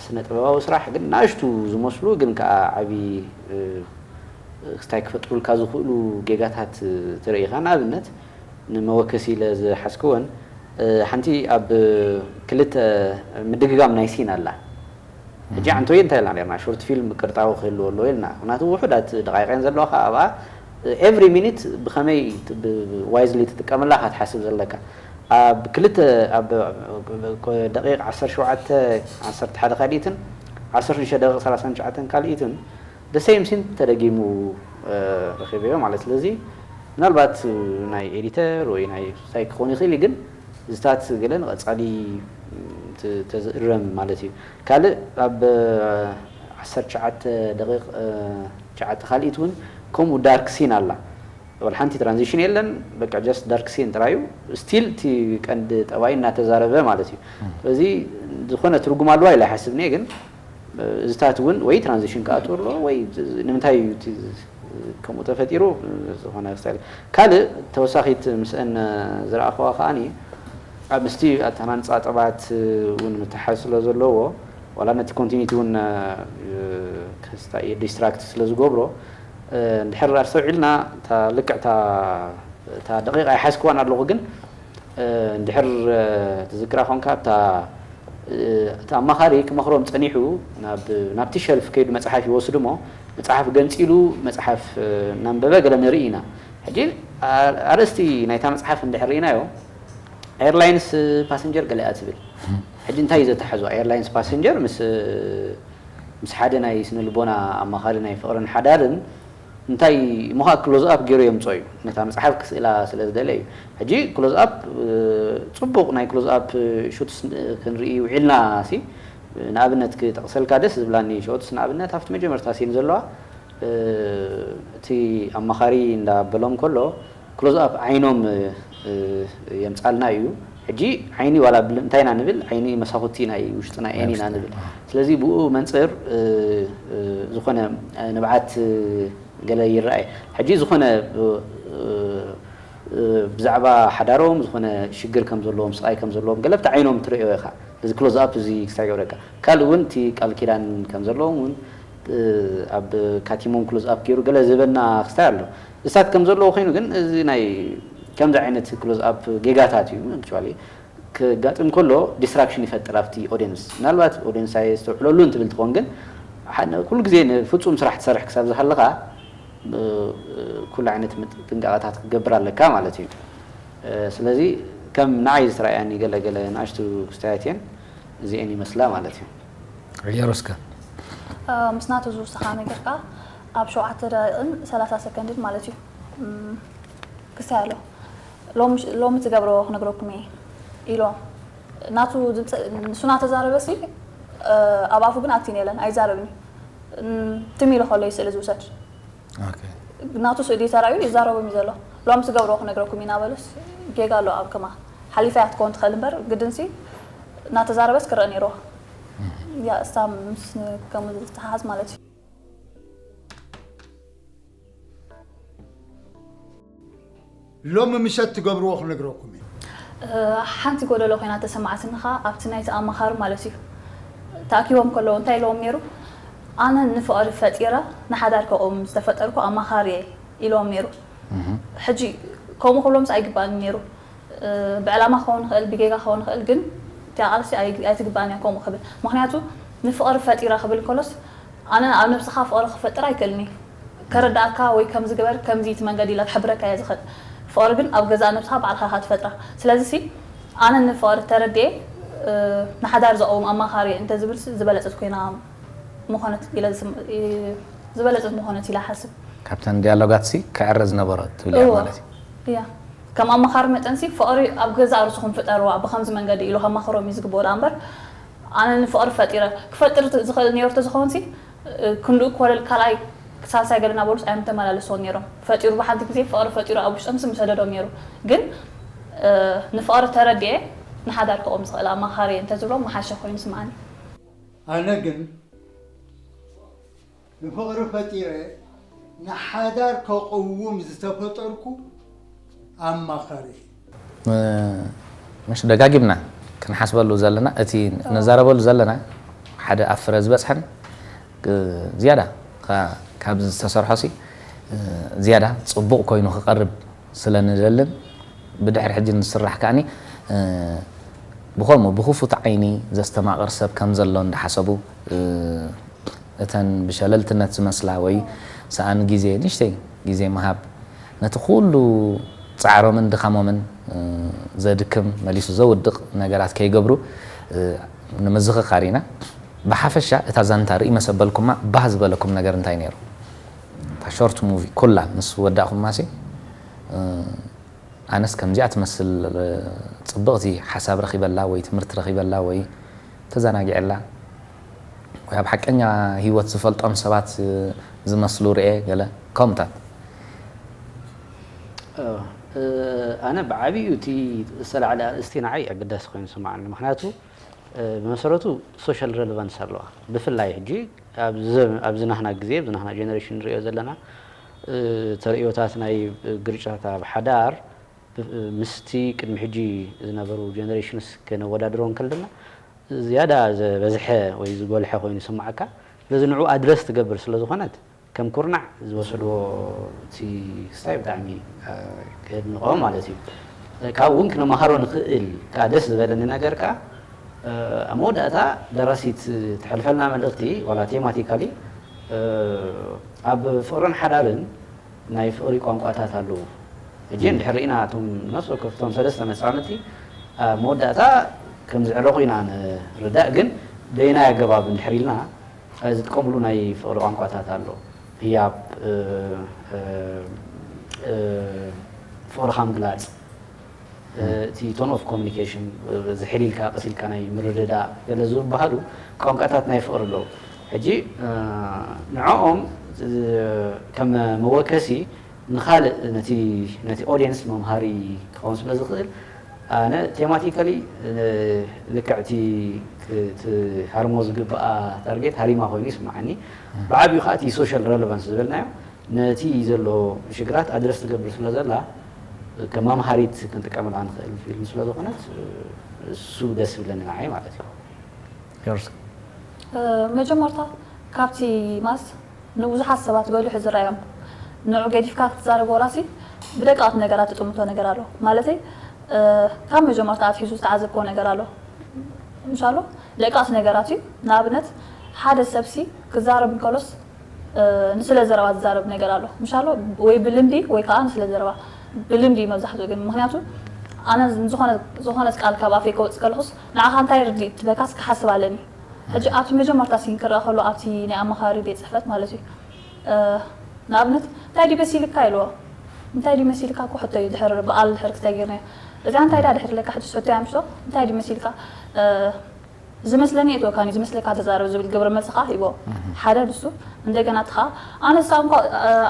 ስነ ጥበባዊ ስራሕ ግን ንኣሽቱ ዝመስሉ ግን ከዓ ዓብዪ ክስታይ ክፈጥሩልካ ዝኽእሉ ጌጋታት ትርኢ ኢኻ። ንኣብነት ንመወከሲ ኢለ ዝሓዝክወን ሓንቲ ኣብ ክልተ ምድግጋም ናይ ሲን ኣላ። ሕጂ ዓንቶይ እንታይ ኢልና ነርና ሾርት ፊልም ቅርጣዊ ክህልዎ ኣለዎ ኢልና። ምክንያቱ ውሑዳት ደቃይቀን ዘለዋ ከዓ ኣብኣ ኤቭሪ ሚኒት ብኸመይ ዋይዝሊ ትጥቀመላ ኢኻ ትሓስብ ዘለካ። ኣብ ክልተ ኣብ ደቂቕ ዓሰርተ ሸውዓተ ዓሰርተ ሓደ ካልኢትን ዓሰርተ ሽዱሽተ ደቂቕ ሰላሳን ትሽዓተን ካልኢትን the same scene ተደጊሙ ረኺበዮ ማለት። ስለዚ ምናልባት ናይ ኤዲተር ወይ ናይ ሳይ ክኾን ይኽእል እዩ፣ ግን እዚታት ገለ ንቐጻሊ ተዝእረም ማለት እዩ። ካልእ ኣብ ዓሰርተ ትሽዓተ ደቂቕ ትሽዓተ ካልኢት እውን ከምኡ ዳርክ ሲን ኣላ። ወላ ሓንቲ ትራንዚሽን የለን፣ በቃ just ዳርክ ሲን ጥራዩ። ስቲል እቲ ቀንዲ ጠባይ እናተዛረበ ማለት እዩ። ስለዚ ዝኾነ ትርጉም ኣለዋ ኢለ ኣይሓስብን እየ፣ ግን እዚታት እውን ወይ ትራንዚሽን ክኣትዎ ኣለዎ ወይ ንምንታይ እዩ እቲ ከምኡ ተፈጢሩ ዝኾነ ስታይል። ካልእ ተወሳኺት ምስአን ዝረኣኽዋ ከዓኒ ኣብ ምስቲ ኣተሃናንፃ ጠባት እውን ምትሓዝ ስለ ዘለዎ ዋላ ነቲ ኮንቲኒቲ እውን ክስታይ ዲስትራክት ስለ ዝገብሮ እንድሕር ኣስተውዒልና እታ ልክዕ እታ እታ ደቂቕ ኣይሓዝክዋን ኣለኹ ግን እንድሕር ትዝክራ ኮንካ እታ እቲ ኣማኻሪ ክመኽሮም ጸኒሑ ናብቲ ሸልፍ ከይዱ መጽሓፍ ይወስድ እሞ መጽሓፍ ገንጺሉ መጽሓፍ እናንበበ ገለ ንርኢ ኢና። ሕጂ ኣርእስቲ ናይታ መጽሓፍ እንድሕር ርኢናዮ ኤርላይንስ ፓሰንጀር ገለ እያ ትብል። ሕጂ እንታይ እዩ ዘተሓሕዞ? ኤርላይንስ ፓሰንጀር ምስ ምስ ሓደ ናይ ስነ ልቦና ኣማኻሪ ናይ ፍቕርን ሓዳርን እንታይ ምዃ ክሎዝ ኣፕ ገይሩ የምፅኦ እዩ። ነታ መፅሓፍ ክስእላ ስለ ዝደለ እዩ። ሕጂ ክሎዝ ኣፕ ፅቡቕ ናይ ክሎዝ ኣፕ ሹትስ ክንርኢ ውዒልና ሲ ንኣብነት ክጠቕሰልካ ደስ ዝብላኒ ሾትስ ንኣብነት ኣብቲ መጀመርታ ሲን ዘለዋ እቲ ኣማኻሪ እንዳበሎም ከሎ ክሎዝ ኣፕ ዓይኖም የምፃልና እዩ። ሕጂ ዓይኒ ዋላ እንታይ ኢና ንብል ዓይኒ መሳኹቲ ናይ ውሽጥና ኤን ኢና ንብል። ስለዚ ብኡ መንፅር ዝኾነ ንብዓት ገለ ይረኣይ። ሕጂ ዝኾነ ብዛዕባ ሓዳሮም ዝኾነ ሽግር ከም ዘለዎም ስቓይ ከም ዘለዎም ገለ ብቲ ዓይኖም ትርእዮ ኢኻ። እዚ ክሎዝ ኣፕ እዚ ክስታይ ገብረካ ካልእ እውን እቲ ቃል ኪዳን ከም ዘለዎም እውን ኣብ ካቲሞም ክሎዝ ኣፕ ገይሩ ገለ ዝህበና ክስታይ ኣሎ። እሳት ከም ዘለዎ ኮይኑ ግን እዚ ናይ ከምዚ ዓይነት ክሎዝ ኣፕ ጌጋታት እዩ። ኣክቹዋሊ ክጋጥም ከሎ ዲስትራክሽን ይፈጥር ኣብቲ ኦዲየንስ። ምናልባት ኦዲየንስ ኣየስተውዕለሉን ትብል ትኾን፣ ግን ሓደ ኩሉ ግዜ ንፍጹም ስራሕ ትሰርሕ ክሳብ ዝሃለኻ፣ እ፣ ኩሉ ዓይነት ምጥ-፣ ጥንቃቐታት ክትገብር ኣለካ ማለት እዩ። እ፣ ስለዚ ከም ንዓይ ዝተረኣያኒ ገለ ገለ ንኣሽቱ ክስተያት እየን፣ እዚኤን ይመስላ ማለት እዩ። የሩስከ ምስ ናቱ ዝውስኻ ነገር ከዓ ኣብ ሸውዓተ ደቂቕን ሰላሳ ሰከንድን ማለት እዩ። እም፣ ክስታይ ኣሎ። ሎም-፣ ሎሚ ትገብርዎ ክነግረኩም እየ ኢሎ። ናቱ ድምፂ ንሱ እናተዛረበ ሲ፣ እ፣ ኣብ ኣፉ ግን ኣክቲን የለን፣ ኣይዛረብን እዩ። እም፣ ትም ኢሉ ከሎ እዩ ስእሊ ዝውሰድ። ኦኬ። ናቱ ስእሊ ተራእዩ ይዛረቦም እዩ ዘሎ። ሎም ትገብርዎ ክነግረኩም እዩ እናበለስ ጌጋ ኣሎ ኣብ ከማ ሓሊፋ እያ ትከውን ትኽእል እምበር ግድንሲ እናተዛረበስ ክረአ ነይርዎ። ያ እስታ ምስ ከምኡ ዝተሓሓዝ ማለት እዩ። ሎሚ ምሸት ትገብርዎ ክነግረኩም እዩ። ሓንቲ ጎደሎ ኮይና ተሰማዕትኒ ኸዓ ኣብቲ ናይቲ ኣማኻሪ ማለት እዩ። ተኣኪቦም ከለዉ እንታይ ኢለዎም ነይሩ? ኣነ ንፍቕሪ ፈጢረ ንሓዳር ከቑም ዝተፈጠርኩ ኣማኻሪ እየ ኢለዎም ነይሩ። ሕጂ ከምኡ ክብሎምስ ኣይግባእን ነይሩ። ብዕላማ ክኸውን ይኽእል፣ ብጌጋ ክኸውን ይኽእል፣ ግን እቲኣ ቃልሲ ኣይ-፣ ኣይትግባእን እያ ከምኡ ክብል። ምኽንያቱ ንፍቕሪ ፈጢረ ክብል ከሎስ ኣነ ኣብ ነብስኻ ፍቕሪ ክፈጥር ኣይክእልን እየ። ከረዳእካ ወይ ከምዚ ግበር፣ ከምዚ እቲ መንገዲ ኢላ ክሕብረካ እየ ዝኽእል። ፍቕሪ ግን ኣብ ገዛእ ነብስኻ ባዕልኻ ኢኻ ትፈጥራ። ስለዚ ሲ ኣነ ንፍቕሪ ተረዲኤ፣ እ፣ ንሓዳር ዘቐውም ኣማኻሪ እየ እንተዝብል ሲ ዝበለጸት ኮይና ምኾነት ኢለ ዝስም-፣ እ፣ ዝበለጸት ምኾነት ኢለ እሓስብ። ካብተን ዲያሎጋት ሲ ክዕረ ዝነበሮ ትብል እያ እወ። ማለት እዩ። እያ። ከም ኣማኻሪ መጠን ሲ ፍቕሪ ኣብ ገዛእ ርእስኹም ፍጠርዋ፣ ብኸምዚ መንገዲ ኢሉ ከማኽሮም እዩ ዝግብኦ ደኣ እምበር ኣነ ንፍቕሪ ፈጢረ፣ ክፈጥር ዝኽእል ነይሩ ተዝኸውን ሲ ክንድኡ ኮለል ካልኣይ ሳልሳይ ገለ እናበሉስ ኣይምተመላለስዎን ነይሮም። ፈጢሩ ብሓንቲ ግዜ ፍቕሪ ፈጢሩ ኣብ ውሽጦም ሲ ምሰደዶም ነይሩ። ግን ንፍቕሪ ተረዲኤ ንሓዳር ከቑም ዝኽእል ኣማኻሪ እየ እንተዝብሎም ምሓሸ ኮይኑ ይስምዓኒ። ኣነ ግን ንፍቕሪ ፈጢረ ንሓዳር ከቕውም ዝተፈጠርኩ ኣማኻሪ። ምሽ ደጋጊምና ክንሓስበሉ ዘለና፣ እቲ ንዛረበሉ ዘለና ሓደ ኣብ ፍረ ዝበጽሐን እ፣ ዝያዳ ካ-፣ ካብ ዝተሰርሖ ሲ እ፣ ዝያዳ ጽቡቕ ኮይኑ ክቐርብ ስለ ንደልን ብድሕሪ ሕጂ ንስራሕ ከኣኒ እ፣ ብኸምኡ ብኽፉት ዓይኒ ዘስተማቕር ሰብ ከም ዘሎ እንዳሓሰቡ እ፣ እተን ብሸለልትነት ዝመስላ ወይ ሰኣን ግዜ፣ ንእሽተይ ግዜ ምሃብ፣ ነቲ ኩሉ ጻዕሮምን ድኻሞምን፣ እ፣ ዘድክም፣ መሊሱ ዘውድቕ ነገራት ከይገብሩ፣ እ፣ ንምዝኽኻር ኢና። ብሓፈሻ እታ ዛንታ ርእይ መሰበልኩማ ባህ ዝበለኩም ነገር እንታይ ነይሩ? እታ ሾርት ሙቪ ኩላ ምስ ወዳእኩማሲ፣ እ፣ ኣነስ ከምዚኣ ትመስል፣ እ፣ ጽብቕቲ ሓሳብ ረኺበላ ወይ ትምህርቲ ረኺበላ ወይ ተዘናጊዐላ ወይ ኣብ ሓቀኛ ህይወት ዝፈልጦም ሰባት፣ እ፣ ዝመስሉ ርኤ ገለ ከምኡታት። እ፣ እ፣ ኣነ ብዓቢኡ እቲ ዝተላዕለ ኣርእስቲ ንዓይ ኣገዳሲ ኮይኑ ይስምዓኒ። ምኽንያቱ፣ እ፣ ብመሰረቱ ሶሻል ረለቫንስ ኣለዋ። ብፍላይ ሕጂ ኣብዚ፣ ኣብዚ ናህና ግዜ፣ ኣብዚ ናህና ጀነሬሽን ንሪኦ ዘለና፣ እ፣ ተርእዮታት ናይ ግርጭታት ኣብ ሓዳር፣ ብ-፣ ምስቲ ቅድሚ ሕጂ ዝነበሩ ጀነሬሽንስ ከነወዳድሮ እንከለና፣ ዝያዳ ዝበዝሐ ወይ ዝጎልሐ ኮይኑ ይስምዓካ። ስለዚ ንዕኡ ኣድረስ ትገብር ስለ ዝኾነት፣ ከም ኩርናዕ ዝወሰድዎ እቲ ክስታይ ብጣዕሚ፣ እ፣ ከድንቖ ማለት እዩ። ካብኡ እውን ክነመሃሮ ንኽእል። ከኣ ደስ ዝበለኒ ነገር ከኣ፣ እ፣ ኣብ መወዳእታ ደራሲት ተሕልፈልና መልእኽቲ፣ ዋላ ቴማቲካሊ፣ እ፣ ኣብ ፍቕርን ሓዳርን ናይ ፍቕሪ ቋንቋታት ኣለዉ። ሕጂ እንድሕር ርኢና እቶም ነፍሲ ወከፍ እቶም ሰለስተ መጻምድቲ ኣብ መወዳእታ ከም ዝዕረቑ ኢና ንርዳእ፣ ግን በየናይ ኣገባብ እንድሕር ኢልና ዝጥቀምሉ ናይ ፍቕሪ ቋንቋታት ኣሎ። ህያብ፣ እ፣ እ፣ እ፣ ፍቕርኻ ምግላጽ፣ እ፣ እቲ ቶን ኦፍ ኮሚኒኬሽን፣ እ፣ ዝሕል ኢልካ ቀስ ኢልካ ናይ ምርድዳእ ገለ ዝበሃሉ ቋንቋታት ናይ ፍቕሪ ኣለዉ። ሕጂ፣ እ፣ ንዕኦም፣ እ፣ ከም መወከሲ ንኻልእ ነቲ፣ ነቲ ኦድየንስ መምሃሪ ክኸውን ስለ ዝኽእል፣ ኣነ ቴማቲካሊ፣ እ፣ ልክዕ እቲ ክ-፣ ትሃርሞ ዝግብኣ ታርጌት ሃሪማ ኮይኑ ይስምዓኒ። ብዓቢኡ ከዓ እቲ ሶሻል ረለቫንስ ዝበልናዮ ነቲ ዘሎ ሽግራት ኣድረስ ትገብር ስለ ዘላ፣ ከም መምሃሪት ክንጥቀመላ ንኽእል ፊልም ስለ ዝኾነት፣ እሱ ደስ ይብለኒ ንዓይ ማለት እዩ። ዮርስ እ፣ መጀመርታ ካብቲ ማስ ንብዙሓት ሰባት ጎሊሑ ዝረኣዮም ንዑ ገዲፍካ ክትዛረብ ወላሲ ብደቀቕቲ ነገራት ትጥምቶ ነገር ኣሎ። ማለተይ፣ ካብ መጀመርታ ኣትሒዙ ዝተዓዘብክዎ ነገር ኣሎ። ምሻሎ ደቃስ ነገራት እዩ። ንኣብነት ሓደ ሰብሲ ክዛረብ እንከሎስ ንስለ ዘረባ ዝዛረብ ነገር ኣሎ። ምሻሎ ወይ ብልምዲ ወይ ከዓ ንስለ ዘረባ ብልምዲ እዩ መብዛሕትኡ። ግን ምክንያቱ ኣነ ዝኾነ ቃል ካብ ኣፈይ ከወፅእ ከለኹስ ንዓኻ እንታይ ርድኢት ትበካስ ክሓስብ ኣለኒ። ሕጂ ኣብቲ መጀመርታ ሲን ክረኣ ከሎ ኣብቲ ናይ ኣማኻሪ ቤት ፅሕፈት ማለት እዩ። ንኣብነት እንታይ ድዩ መሲልካ ኢልዎ። እንታይ ድዩ መሲልካ እኮ ሕቶ እዩ። ድሕር በዓል ድሕር ክተገርና እዚኣ እንታይ ዳ ድሕር ለካ ሕጂ ሕቶ ያምሽቶ እንታይ ድዩ መሲልካ ዝመስለኒ የትወካኒ ዝመስለካ ተዛረብ ዝብል ግብረ መልሲ ከዓ ሂቦ። ሓደ ንሱ እንደገና እቲ ከዓ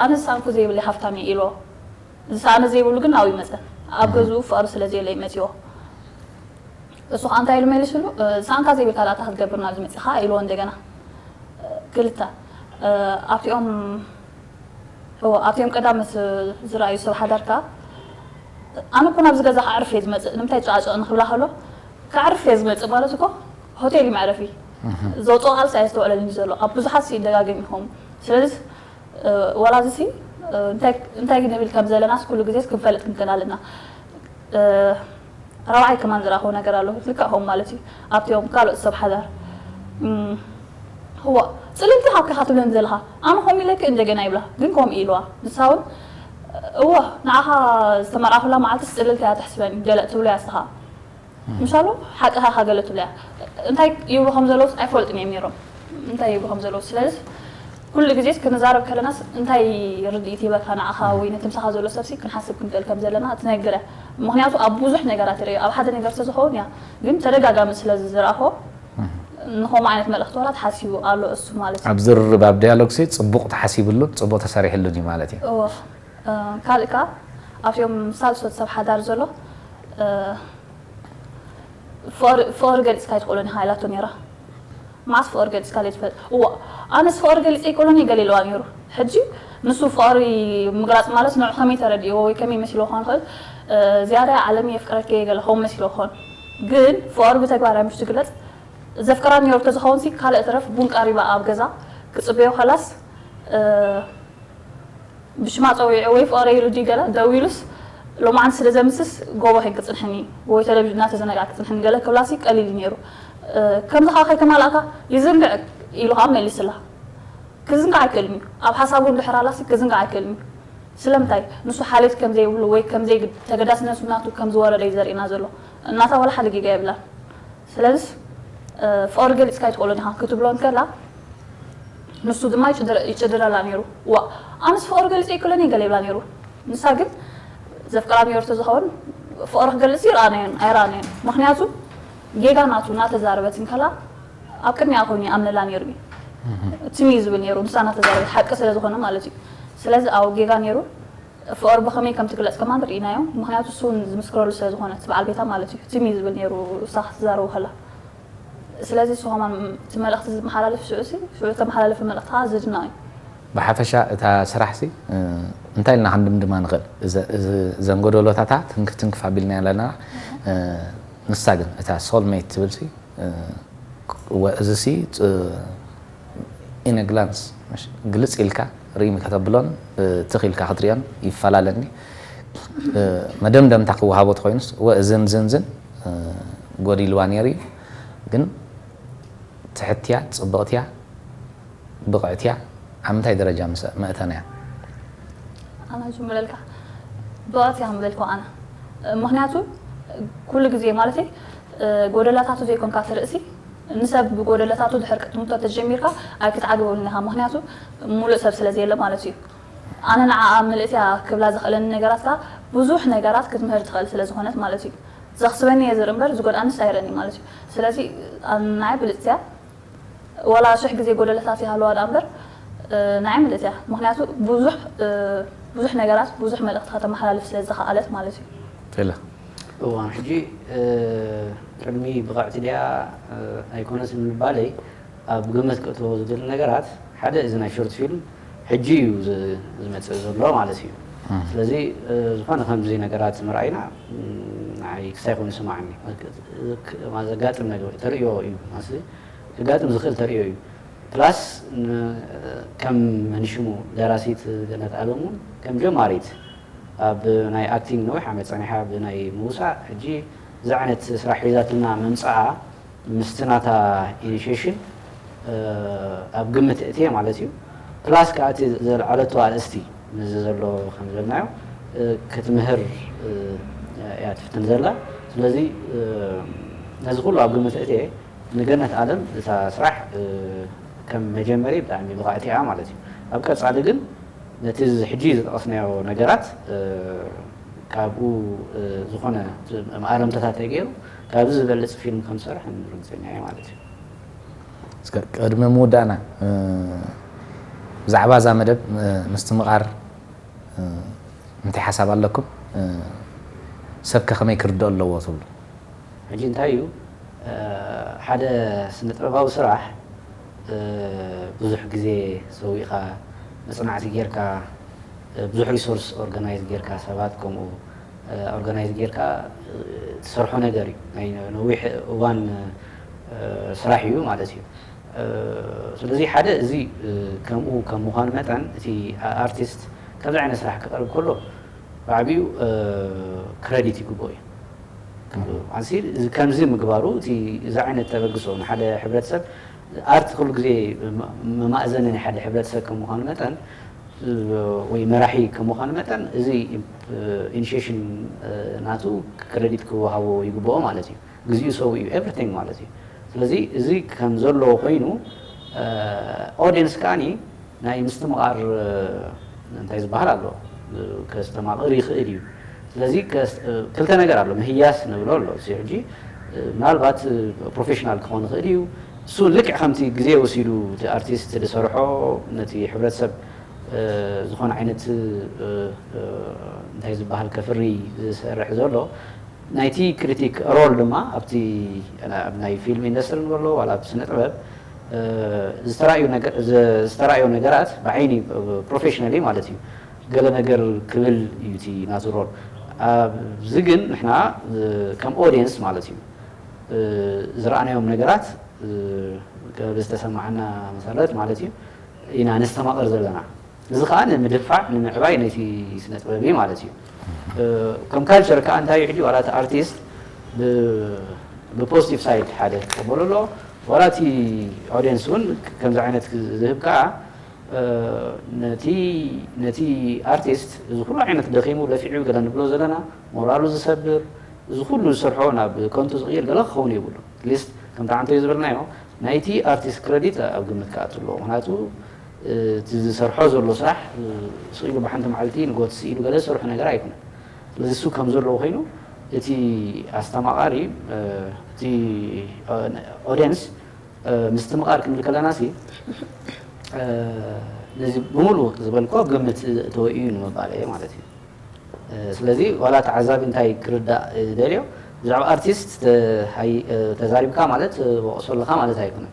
ኣነሳ እንኳ ዘይብለ ሃፍታም እየ ኢልዎ። ዝሰኣነ ዘይብሉ ግን ናብኡ ይመፀ። ኣብ ገዝኡ ፍቕሪ ስለ ዘየለ ይመፅዎ። እሱ ከዓ እንታይ ኢሉ መሊስሉ? ዝሰኣንካ ዘይብልካ ዳታ ክትገብር ናብዚ መፂኻ ኢልዎ እንደገና። ክልተ ኣብቲኦም እዎ ኣብቲኦም ቀዳመት ዝረኣዩ ሰብ ሓዳርካ ኣነ እኮ ናብዚ ገዛ ክዓርፍ እየ ዝመፅእ ንምንታይ ጨቃጨቕ ንክብላ ከሎ ክዓርፍ እየ ዝመፅእ ማለት እኮ ሆቴል እዩ መዕረፊ። ዘውፅኦ ቃልሲ ኣየስተውዕለልን እዩ ዘሎ ኣብ ብዙሓት ይደጋገም ኢኹም። ስለዚ ወላ እዚ እንታይ ክንብል ከም ዘለናስ ኩሉ ግዜስ ክንፈልጥ ክንክእል ኣለና። ራብዓይ ከማን ዝረኣኽዎ ነገር ኣሎ ልክዕኹም ማለት እዩ። ኣብቲኦም ካልኦት ሰብ ሓዳር እዋ ፅልልቲ ሃብኪ ኢኻ ትብለኒ ዘለኻ ኣነ ከምኡ ኢለኪ እንደገና ይብላ ግን ከምኡ ኢልዋ ንሳ እውን እዋ ንዓኻ ዝተመርዓኹላ መዓልትስ ፅልልቲ እያ ትሕስበኒ ገለ ትብሎ እያ ንስኻ ምሻሉ ሓቅኻ ኢኻ ገለ ትብሎ እያ እንታይ ይብሉ ከም ዘለውስ ኣይፈልጡን እዮም ነይሮም እንታይ ይብሉ ከም ዘለውስ ስለዚ ኩሉ ግዜስ ክንዛረብ ከለናስ እንታይ ርድኢት ሂበካ ንዓኻ ወይ ነቲ ምሳኻ ዘሎ ሰብሲ ክንሓስብ ክንክእል ከም ዘለና ትነግር እያ ምኽንያቱ ኣብ ብዙሕ ነገራት ይርእዮ ኣብ ሓደ ነገር ስለዝኸውን እያ ግን ተደጋጋሚ ስለዚ ዝረኣኾ ንኸምኡ ዓይነት መልእኽቲ ዋላ ተሓሲቡ ኣሎ እሱ ማለት እዩ ኣብ ዝርርብ ኣብ ዲያሎግ ሲ ፅቡቕ ተሓሲብሉን ፅቡቕ ተሰሪሕሉን እዩ ማለት እዩ እወ ካልእ ከዓ ኣብቲኦም ሳልሶት ሰብ ሓዳር ዘሎ ፍቕሪ ገሊፅካ ኣይትኽእሎን ኢኻ ኢላቶ ነይራ። መዓስ ፍቕሪ ገሊፅካ ለይትፈልጥ? እዋ ኣነስ ፍቕሪ ገሊፀ ኣይክእሎን እየ ገለ ኢልዋ ነይሩ። ሕጂ ንሱ ፍቕሪ ምግላፅ ማለት ንዑ ከመይ ተረዲእዎ ወይ ከመይ መሲልዎ ክኾን ይኽእል ዝያዳ ዓለም የፍቅረኪ እየ ገለ ከምኡ መሲልዎ ክኾን። ግን ፍቕሪ ብተግባር እያ ምሽ ትግለፅ። ዘፍቅራ ነይሩ ተዝኸውን ሲ ካልእ ትረፍ ቡን ቀሪባ ኣብ ገዛ ክፅበዮ ከላስ ብሽማ ፀዊዑ ወይ ፍቕረይ ኢሉ ድዩ ገለ ደዊሉስ ሎማዓንቲ ስለ ዘምስስ ጎቦ ከይክፅንሕኒ ወይ ተለቪዥን እናተዘነግዓ ክፅንሕኒ ገለ ክብላሲ ቀሊል እዩ ነይሩ። ከምዚ ከዓ ከይተማላእካ ይዝንግዕ ኢሉ ከዓ መሊስላ። ክዝንጋዕ ኣይክእልን እዩ ኣብ ሓሳቡ እንድሕር ኣላሲ ክዝንጋዕ ኣይክእልን እዩ። ስለምንታይ ንሱ ሓልዮት ከምዘይብሉ ወይ ከምዘይ ተገዳስነቱ ናቱ ከምዝወረደ እዩ ዘርእና ዘሎ። እናታ ዋላ ሓደ ጌጋ የብላን። ስለዚስ ፍቕሪ ገሊፅካ ኣይትኽእሎን ኢኻ ክትብሎ እንከላ ንሱ ድማ ይጭድረላ ነይሩ። ዋ ኣነስ ፍቕሪ ገሊፀ ኣይክእሎን እየ ገለ ይብላ ነይሩ። ንሳ ግን ዘፍቅራ ነይሩ ተዝኸውን ፍቕሪ ክገልፅ ይረኣናዮን ኣይረኣናዮን። ምኽንያቱ ጌጋ ናቱ እናተዛረበት እንከላ ኣብ ቅድሚኣ ኮይኑ ይኣምነላ ነይሩ እዩ። ትም እዩ ዝብል ነይሩ ንሳ እናተዛረበት ሓቂ ስለ ዝኾነ ማለት እዩ። ስለዚ ኣው ጌጋ ነይሩ። ፍቕሪ ብኸመይ ከም ትግለጽ ከማን ርኢናዮ፣ ምኽንያቱ እሱ እውን ዝምስክረሉ ስለ ዝኾነ እቲ በዓል ቤታ ማለት እዩ። ትም እዩ ዝብል ነይሩ እሳ ክትዛረቦ ከላ። ስለዚ እሱ ከማን እቲ መልእኽቲ ዝመሓላለፍ ሽዑ ሲ ሽዑ ዝተመሓላለፈ መልእኽቲ ከዓ ዝድነቕ እዩ። ብሓፈሻ እታ ስራሕ ሲ እንታይ ኢልና ክንድምድማ ንኽእል? እዘን ጎደሎታታ ትንክፍ ትንክፍ ኣቢልና ኣለና። ንሳ ግን እታ ሶል ሜት ትብል ሲ እወ፣ እዚ ሲ ኢን አ ግላንስ ግልጽ ኢልካ ርኢም ከተብሎን ትኽ ኢልካ ክትሪኦን ይፈላለኒ። መደምደምታ ክወሃቦ ተኾይኑስ እወ፣ እዝን ዝን ዝን ጎዲልዋ ነይሩ እዩ፣ ግን ትሕትያ፣ ጽብቕትያ፣ ብቕዕትያ ኣብ ምንታይ ደረጃ መእተናያ? ኣነ ዝምለልካ ብቕዕትያ ምበልኩ ኣነ። ምኽንያቱ ኩሉ ግዜ ማለት ጎደላታቱ ዘይኮንካ ትርእሲ ንሰብ ብጎደለታቱ ድሕር ክትምቶ ተጀሚርካ ኣይክትዓግበሉን ኢኻ። ምኽንያቱ ሙሉእ ሰብ ስለ ዘየለ ማለት እዩ። ኣነ ንዓኣ ምልእትያ ክብላ ዘኽእለኒ ነገራት ከኣ ብዙሕ ነገራት ክትምህር ትኽእል ስለ ዝኾነት ማለት እዩ። ዘኽስበኒ እየ ዝርኢ እምበር ዝጎድኣንስ ኣይርእን እዩ ማለት እዩ። ስለዚ ንዓይ ብልጽቲ እያ። ዋላ ሽሕ ግዜ ጎደለታት ይሃለዋ ደኣ እምበር ንዓይ ምልእቲ እያ። ምኽንያቱ ብዙሕ ብዙሕ ነገራት ብዙሕ መልእኽቲ ከተመሓላልፍ ስለ ዝኸኣለት ማለት እዩ። ቴለ እዋ ሕጂ ቅድሚ ብቕዕቲ ድያ ኣይኮነትን ምባለይ ኣብ ግምት ክእትዎ ዝደሊ ነገራት ሓደ እዚ ናይ ሾርት ፊልም ሕጂ እዩ ዝመፅእ ዘሎ ማለት እዩ። ስለዚ ዝኾነ ከምዚ ነገራት ምርኣይና ንዓይ ክስታይ ኮይኑ ይስማዓኒ። ዘጋጥም ነገር ተርእዮ እዩ። ክጋጥም ዝኽእል ተርእዮ እዩ። ፕላስ ከም መንሽሙ ደራሲት ገነት ኣለም እውን ከም ጀማሪት ኣብ ናይ ኣክቲንግ ነዊሕ ዓመት ጸኒሓ ብናይ ምውሳእ፣ ሕጂ እዚ ዓይነት ስራሕ ሒዛትና ምምጻኣ ምስቲ ናታ ኢኒሽሽን ኣብ ግምት እትየ ማለት እዩ። ፕላስ ከዓ እቲ ዘልዓለቶ ኣርእስቲ ምስዚ ዘሎ ከም ዝበልናዮ ክትምህር እያ ትፍትን ዘላ። ስለዚ ነዚ ኩሉ ኣብ ግምት እትየ ንገነት ኣለም እታ ስራሕ ከም መጀመሪ ብጣዕሚ ብቕዕቲ እያ ማለት እዩ። ኣብ ቀጻሊ ግን ነቲ ሕጂ ዝጠቐስናዮ ነገራት ካብኡ ዝኾነ መኣረምታታት ተገይሩ ካብዚ ዝበልጽ ፊልም ከም ዝሰርሕ ርግጸኛ እየ ማለት እዩ። እስከ ቅድሚ ምውዳእና ብዛዕባ እዛ መደብ ምስትምቓር እንታይ ሓሳብ ኣለኩም? ሰብከ ከመይ ክርድኦ ኣለዎ ትብሉ? ሕጂ እንታይ እዩ ሓደ ስነ ጥበባዊ ስራሕ ብዙሕ ግዜ ሰዊእካ መፅናዕቲ ጌርካ ብዙሕ ሪሶርስ ኦርጋናይዝ ጌርካ ሰባት ከምኡ ኦርጋናይዝ ጌርካ ትሰርሖ ነገር እዩ። ናይ ነዊሕ እዋን ስራሕ እዩ ማለት እዩ። ስለዚ ሓደ እዚ ከምኡ ከም ምዃኑ መጠን እቲ ኣርቲስት ከምዚ ዓይነት ስራሕ ክቐርብ ከሎ ብዓቢኡ ክረዲት ይግብኦ እዩ። ኣንሲ ከምዚ ምግባሩ እቲ እዚ ዓይነት ተበግሶ ንሓደ ሕብረተሰብ ኣርት ኩሉ ግዜ መማእዘኒ ናይ ሓደ ሕብረተሰብ ከም ምዃኑ መጠን ወይ መራሒ ከም ምዃኑ መጠን እዚ ኢኒሽሽን ናቱ ክረዲት ክወሃቦ ይግብኦ ማለት እዩ። ግዜኡ ሰው እዩ ኤቭሪቲንግ ማለት እዩ። ስለዚ እዚ ከም ዘለዎ ኮይኑ ኦዲየንስ ከዓኒ ናይ ምስትምቓር እንታይ ዝበሃል ኣሎ ከስተማቕር ይኽእል እዩ። ስለዚ ክልተ ነገር ኣሎ ምህያስ ንብሎ ኣሎ እዚ ሕጂ ምናልባት ፕሮፌሽናል ክኾን ይኽእል እዩ። እሱ ልክዕ ከምቲ ግዜ ወሲዱ እቲ ኣርቲስት ዝሰርሖ ነቲ ሕብረተሰብ ዝኾነ ዓይነት እንታይ ዝበሃል ከፍሪ ዝሰርሕ ዘሎ ናይቲ ክሪቲክ ሮል ድማ ኣብቲ ኣብ ናይ ፊልም ኢንዱስትሪ ንበሎ ዋላ ኣብ ስነ ጥበብ ዝተራእዩ ነገር ዝተራእዩ ነገራት ብዓይኒ ፕሮፌሽናሊ ማለት እዩ ገለ ነገር ክብል እዩ እቲ ናቱ ሮል ኣብዚ ግን ንሕና ከም ኦዲየንስ ማለት እዩ ዝረኣናዮም ነገራት ዝተሰማዓና መሰረት ማለት እዩ ኢና ነስተማቕር ዘለና እዚ ከዓ ንምድፋዕ ንምዕባይ ነቲ ስነ ጥበብ ማለት እዩ ከም ካልቸር ከዓ እንታይ ሕጂ ዋላ እቲ ኣርቲስት ብፖዚቲቭ ሳይድ ሓደ ክቀበሉ ኣሎ ዋላ እቲ ኦዲየንስ እውን ከምዚ ዓይነት ዝህብ ከዓ ነቲ ነቲ ኣርቲስት እዚ ኩሉ ዓይነት ደኺሙ ለፊዑ ገለ ንብሎ ዘለና ሞራሉ ዝሰብር እዚ ኩሉ ዝሰርሖ ናብ ከንቱ ዝቕይር ገለ ክኸውን የብሉ ሊስት ከምቲ ዓንተዮ ዝበልናዮ ናይቲ ኣርቲስት ክረዲት ኣብ ግምት ክኣቱ ኣለዎ ምክንያቱ እቲ ዝሰርሖ ዘሎ ስራሕ ስኢሉ ብሓንቲ መዓልቲ ንጎት ስኢሉ ገለ ዝሰርሑ ነገር ኣይኮነን ስለዚ እሱ ከም ዘለዎ ኮይኑ እቲ ኣስተማቓሪ እቲ ኦዲየንስ ምስትምቓር ክንብል ከለና ሲ ነዚ ብምሉእ ዝበልኮ ግምት ተወ እዩ ንምባል እየ ማለት እዩ ስለዚ ዋላ ተዓዛቢ እንታይ ክርዳእ ደልዮ ብዛዕባ ኣርቲስት ተዛሪብካ ማለት ወቕሶ ኣለካ ማለት ኣይኮነን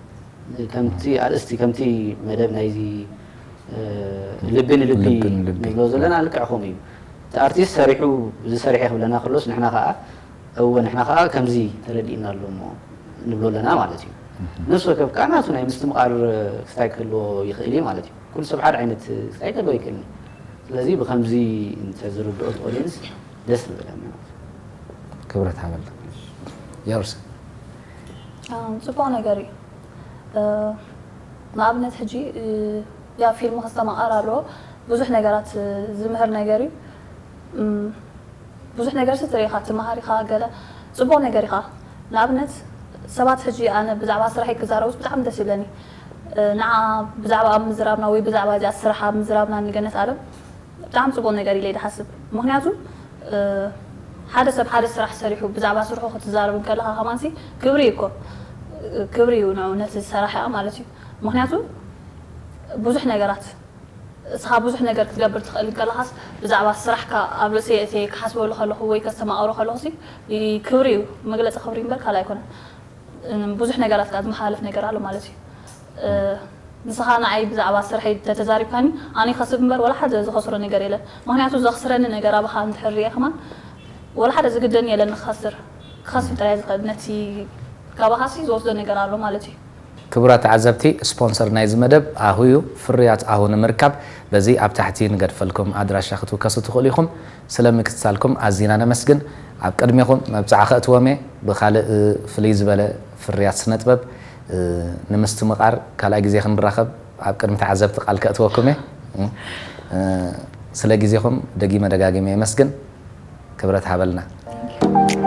ከምቲ ኣርእስቲ ከምቲ መደብ ናይዚ ልቢ ንልቢ ንብሎ ዘለና ልክዕ ከምኡ እዩ እቲ ኣርቲስት ሰሪሑ ዝሰርሐ ክብለና ከሎስ ንሕና ከዓ እወ ንሕና ከዓ ከምዚ ተረዲእና ኣሎ እሞ ንብሎ ኣለና ማለት እዩ ነፍሲ ወከፍ ከዓ ናቱ ናይ ምስትምቓር ክስታይ ክህልዎ ይኽእል እዩ ማለት እዩ ኩሉ ሰብ ሓደ ዓይነት ክስታይ ክህልዎ ይኽእል እዩ ስለዚ ብከምዚ እንተዝርድኦ ኦዲንስ ደስ ምበለኒ ክብረት ሃበልና ያውርስ ፅቡቅ ነገር እዩ ንኣብነት ሕጂ ያ ፊልም ከስተማቐር ኣለዎ ብዙሕ ነገራት ዝምህር ነገር እዩ ብዙሕ ነገር ሲ ትርኢ ኢኻ ትመሃር ኢኻ ገለ ፅቡቕ ነገር ኢኻ ንኣብነት ሰባት ሕጂ ኣነ ብዛዕባ ስራሐይ ክዛረቡስ ብጣዕሚ ደስ ይብለኒ ንዓ ብዛዕባ ኣብ ምዝራብና ወይ ብዛዕባ እዚኣ ስራሕ ኣብ ምዝራብና ንገነት ኣለም ብጣዕሚ ፅቡቕ ነገር ኢለ ይሓስብ ምክንያቱ ሓደ ሰብ ሓደ ስራሕ ሰሪሑ ብዛዕባ ስርሑ ክትዛረብ ከለካ ከማንሲ ክብሪ እዩ እኮ ክብሪ እዩ ንዑ ነቲ ሰራሒ ማለት እዩ ምክንያቱ ብዙሕ ነገራት እስኻ ብዙሕ ነገር ክትገብር ትኽእል ከለኻስ ብዛዕባ ስራሕካ ኣብ ርእሰይ ኣእትየ ክሓስበሉ ከለኹ ወይ ከስተማቕሮ ከለኹ ሲ ክብሪ እዩ መግለፂ ክብሪ እምበር ካልእ ኣይኮነን ብዙሕ ነገራት ከዓ ዝመሓላለፍ ነገር ኣሎ ማለት እዩ ንስኻ ንዓይ ብዛዕባ ስርሐይ ተተዛሪብካኒ ኣነ ይኸስብ እምበር ወላ ሓደ ዝኸስሮ ነገር የለን ምክንያቱ ዘኽስረኒ ነገር ኣባኻ እንድሕር ሪአ ከማን ወላ ሓደ ዝግደኒ የለን ንክኸስር ክኸስብ ጥራይ ዝኽእል ነቲ ካባኻሲ ዝወስዶ ነገር ኣሎ ማለት እዩ ክቡራት ተዓዘብቲ፣ ስፖንሰር ናይዚ መደብ ኣሁ እዩ። ፍርያት ኣሁ ንምርካብ በዚ ኣብ ታሕቲ ንገድፈልኩም ኣድራሻ ክትውከሱ ትኽእሉ ኢኹም። ስለ ምክትታልኩም ኣዚና ነመስግን። ኣብ ቅድሜኹም መብጽዓ ከእትዎም እየ። ብኻልእ ፍልይ ዝበለ ፍርያት ስነጥበብ ንምስትምቓር ካልኣይ ግዜ ክንራኸብ ኣብ ቅድሚ ተዓዘብቲ ቃል ከእትወኩም እየ። ስለ ግዜኹም ደጊመ ደጋጊመ የመስግን። ክብረት ሃበልና።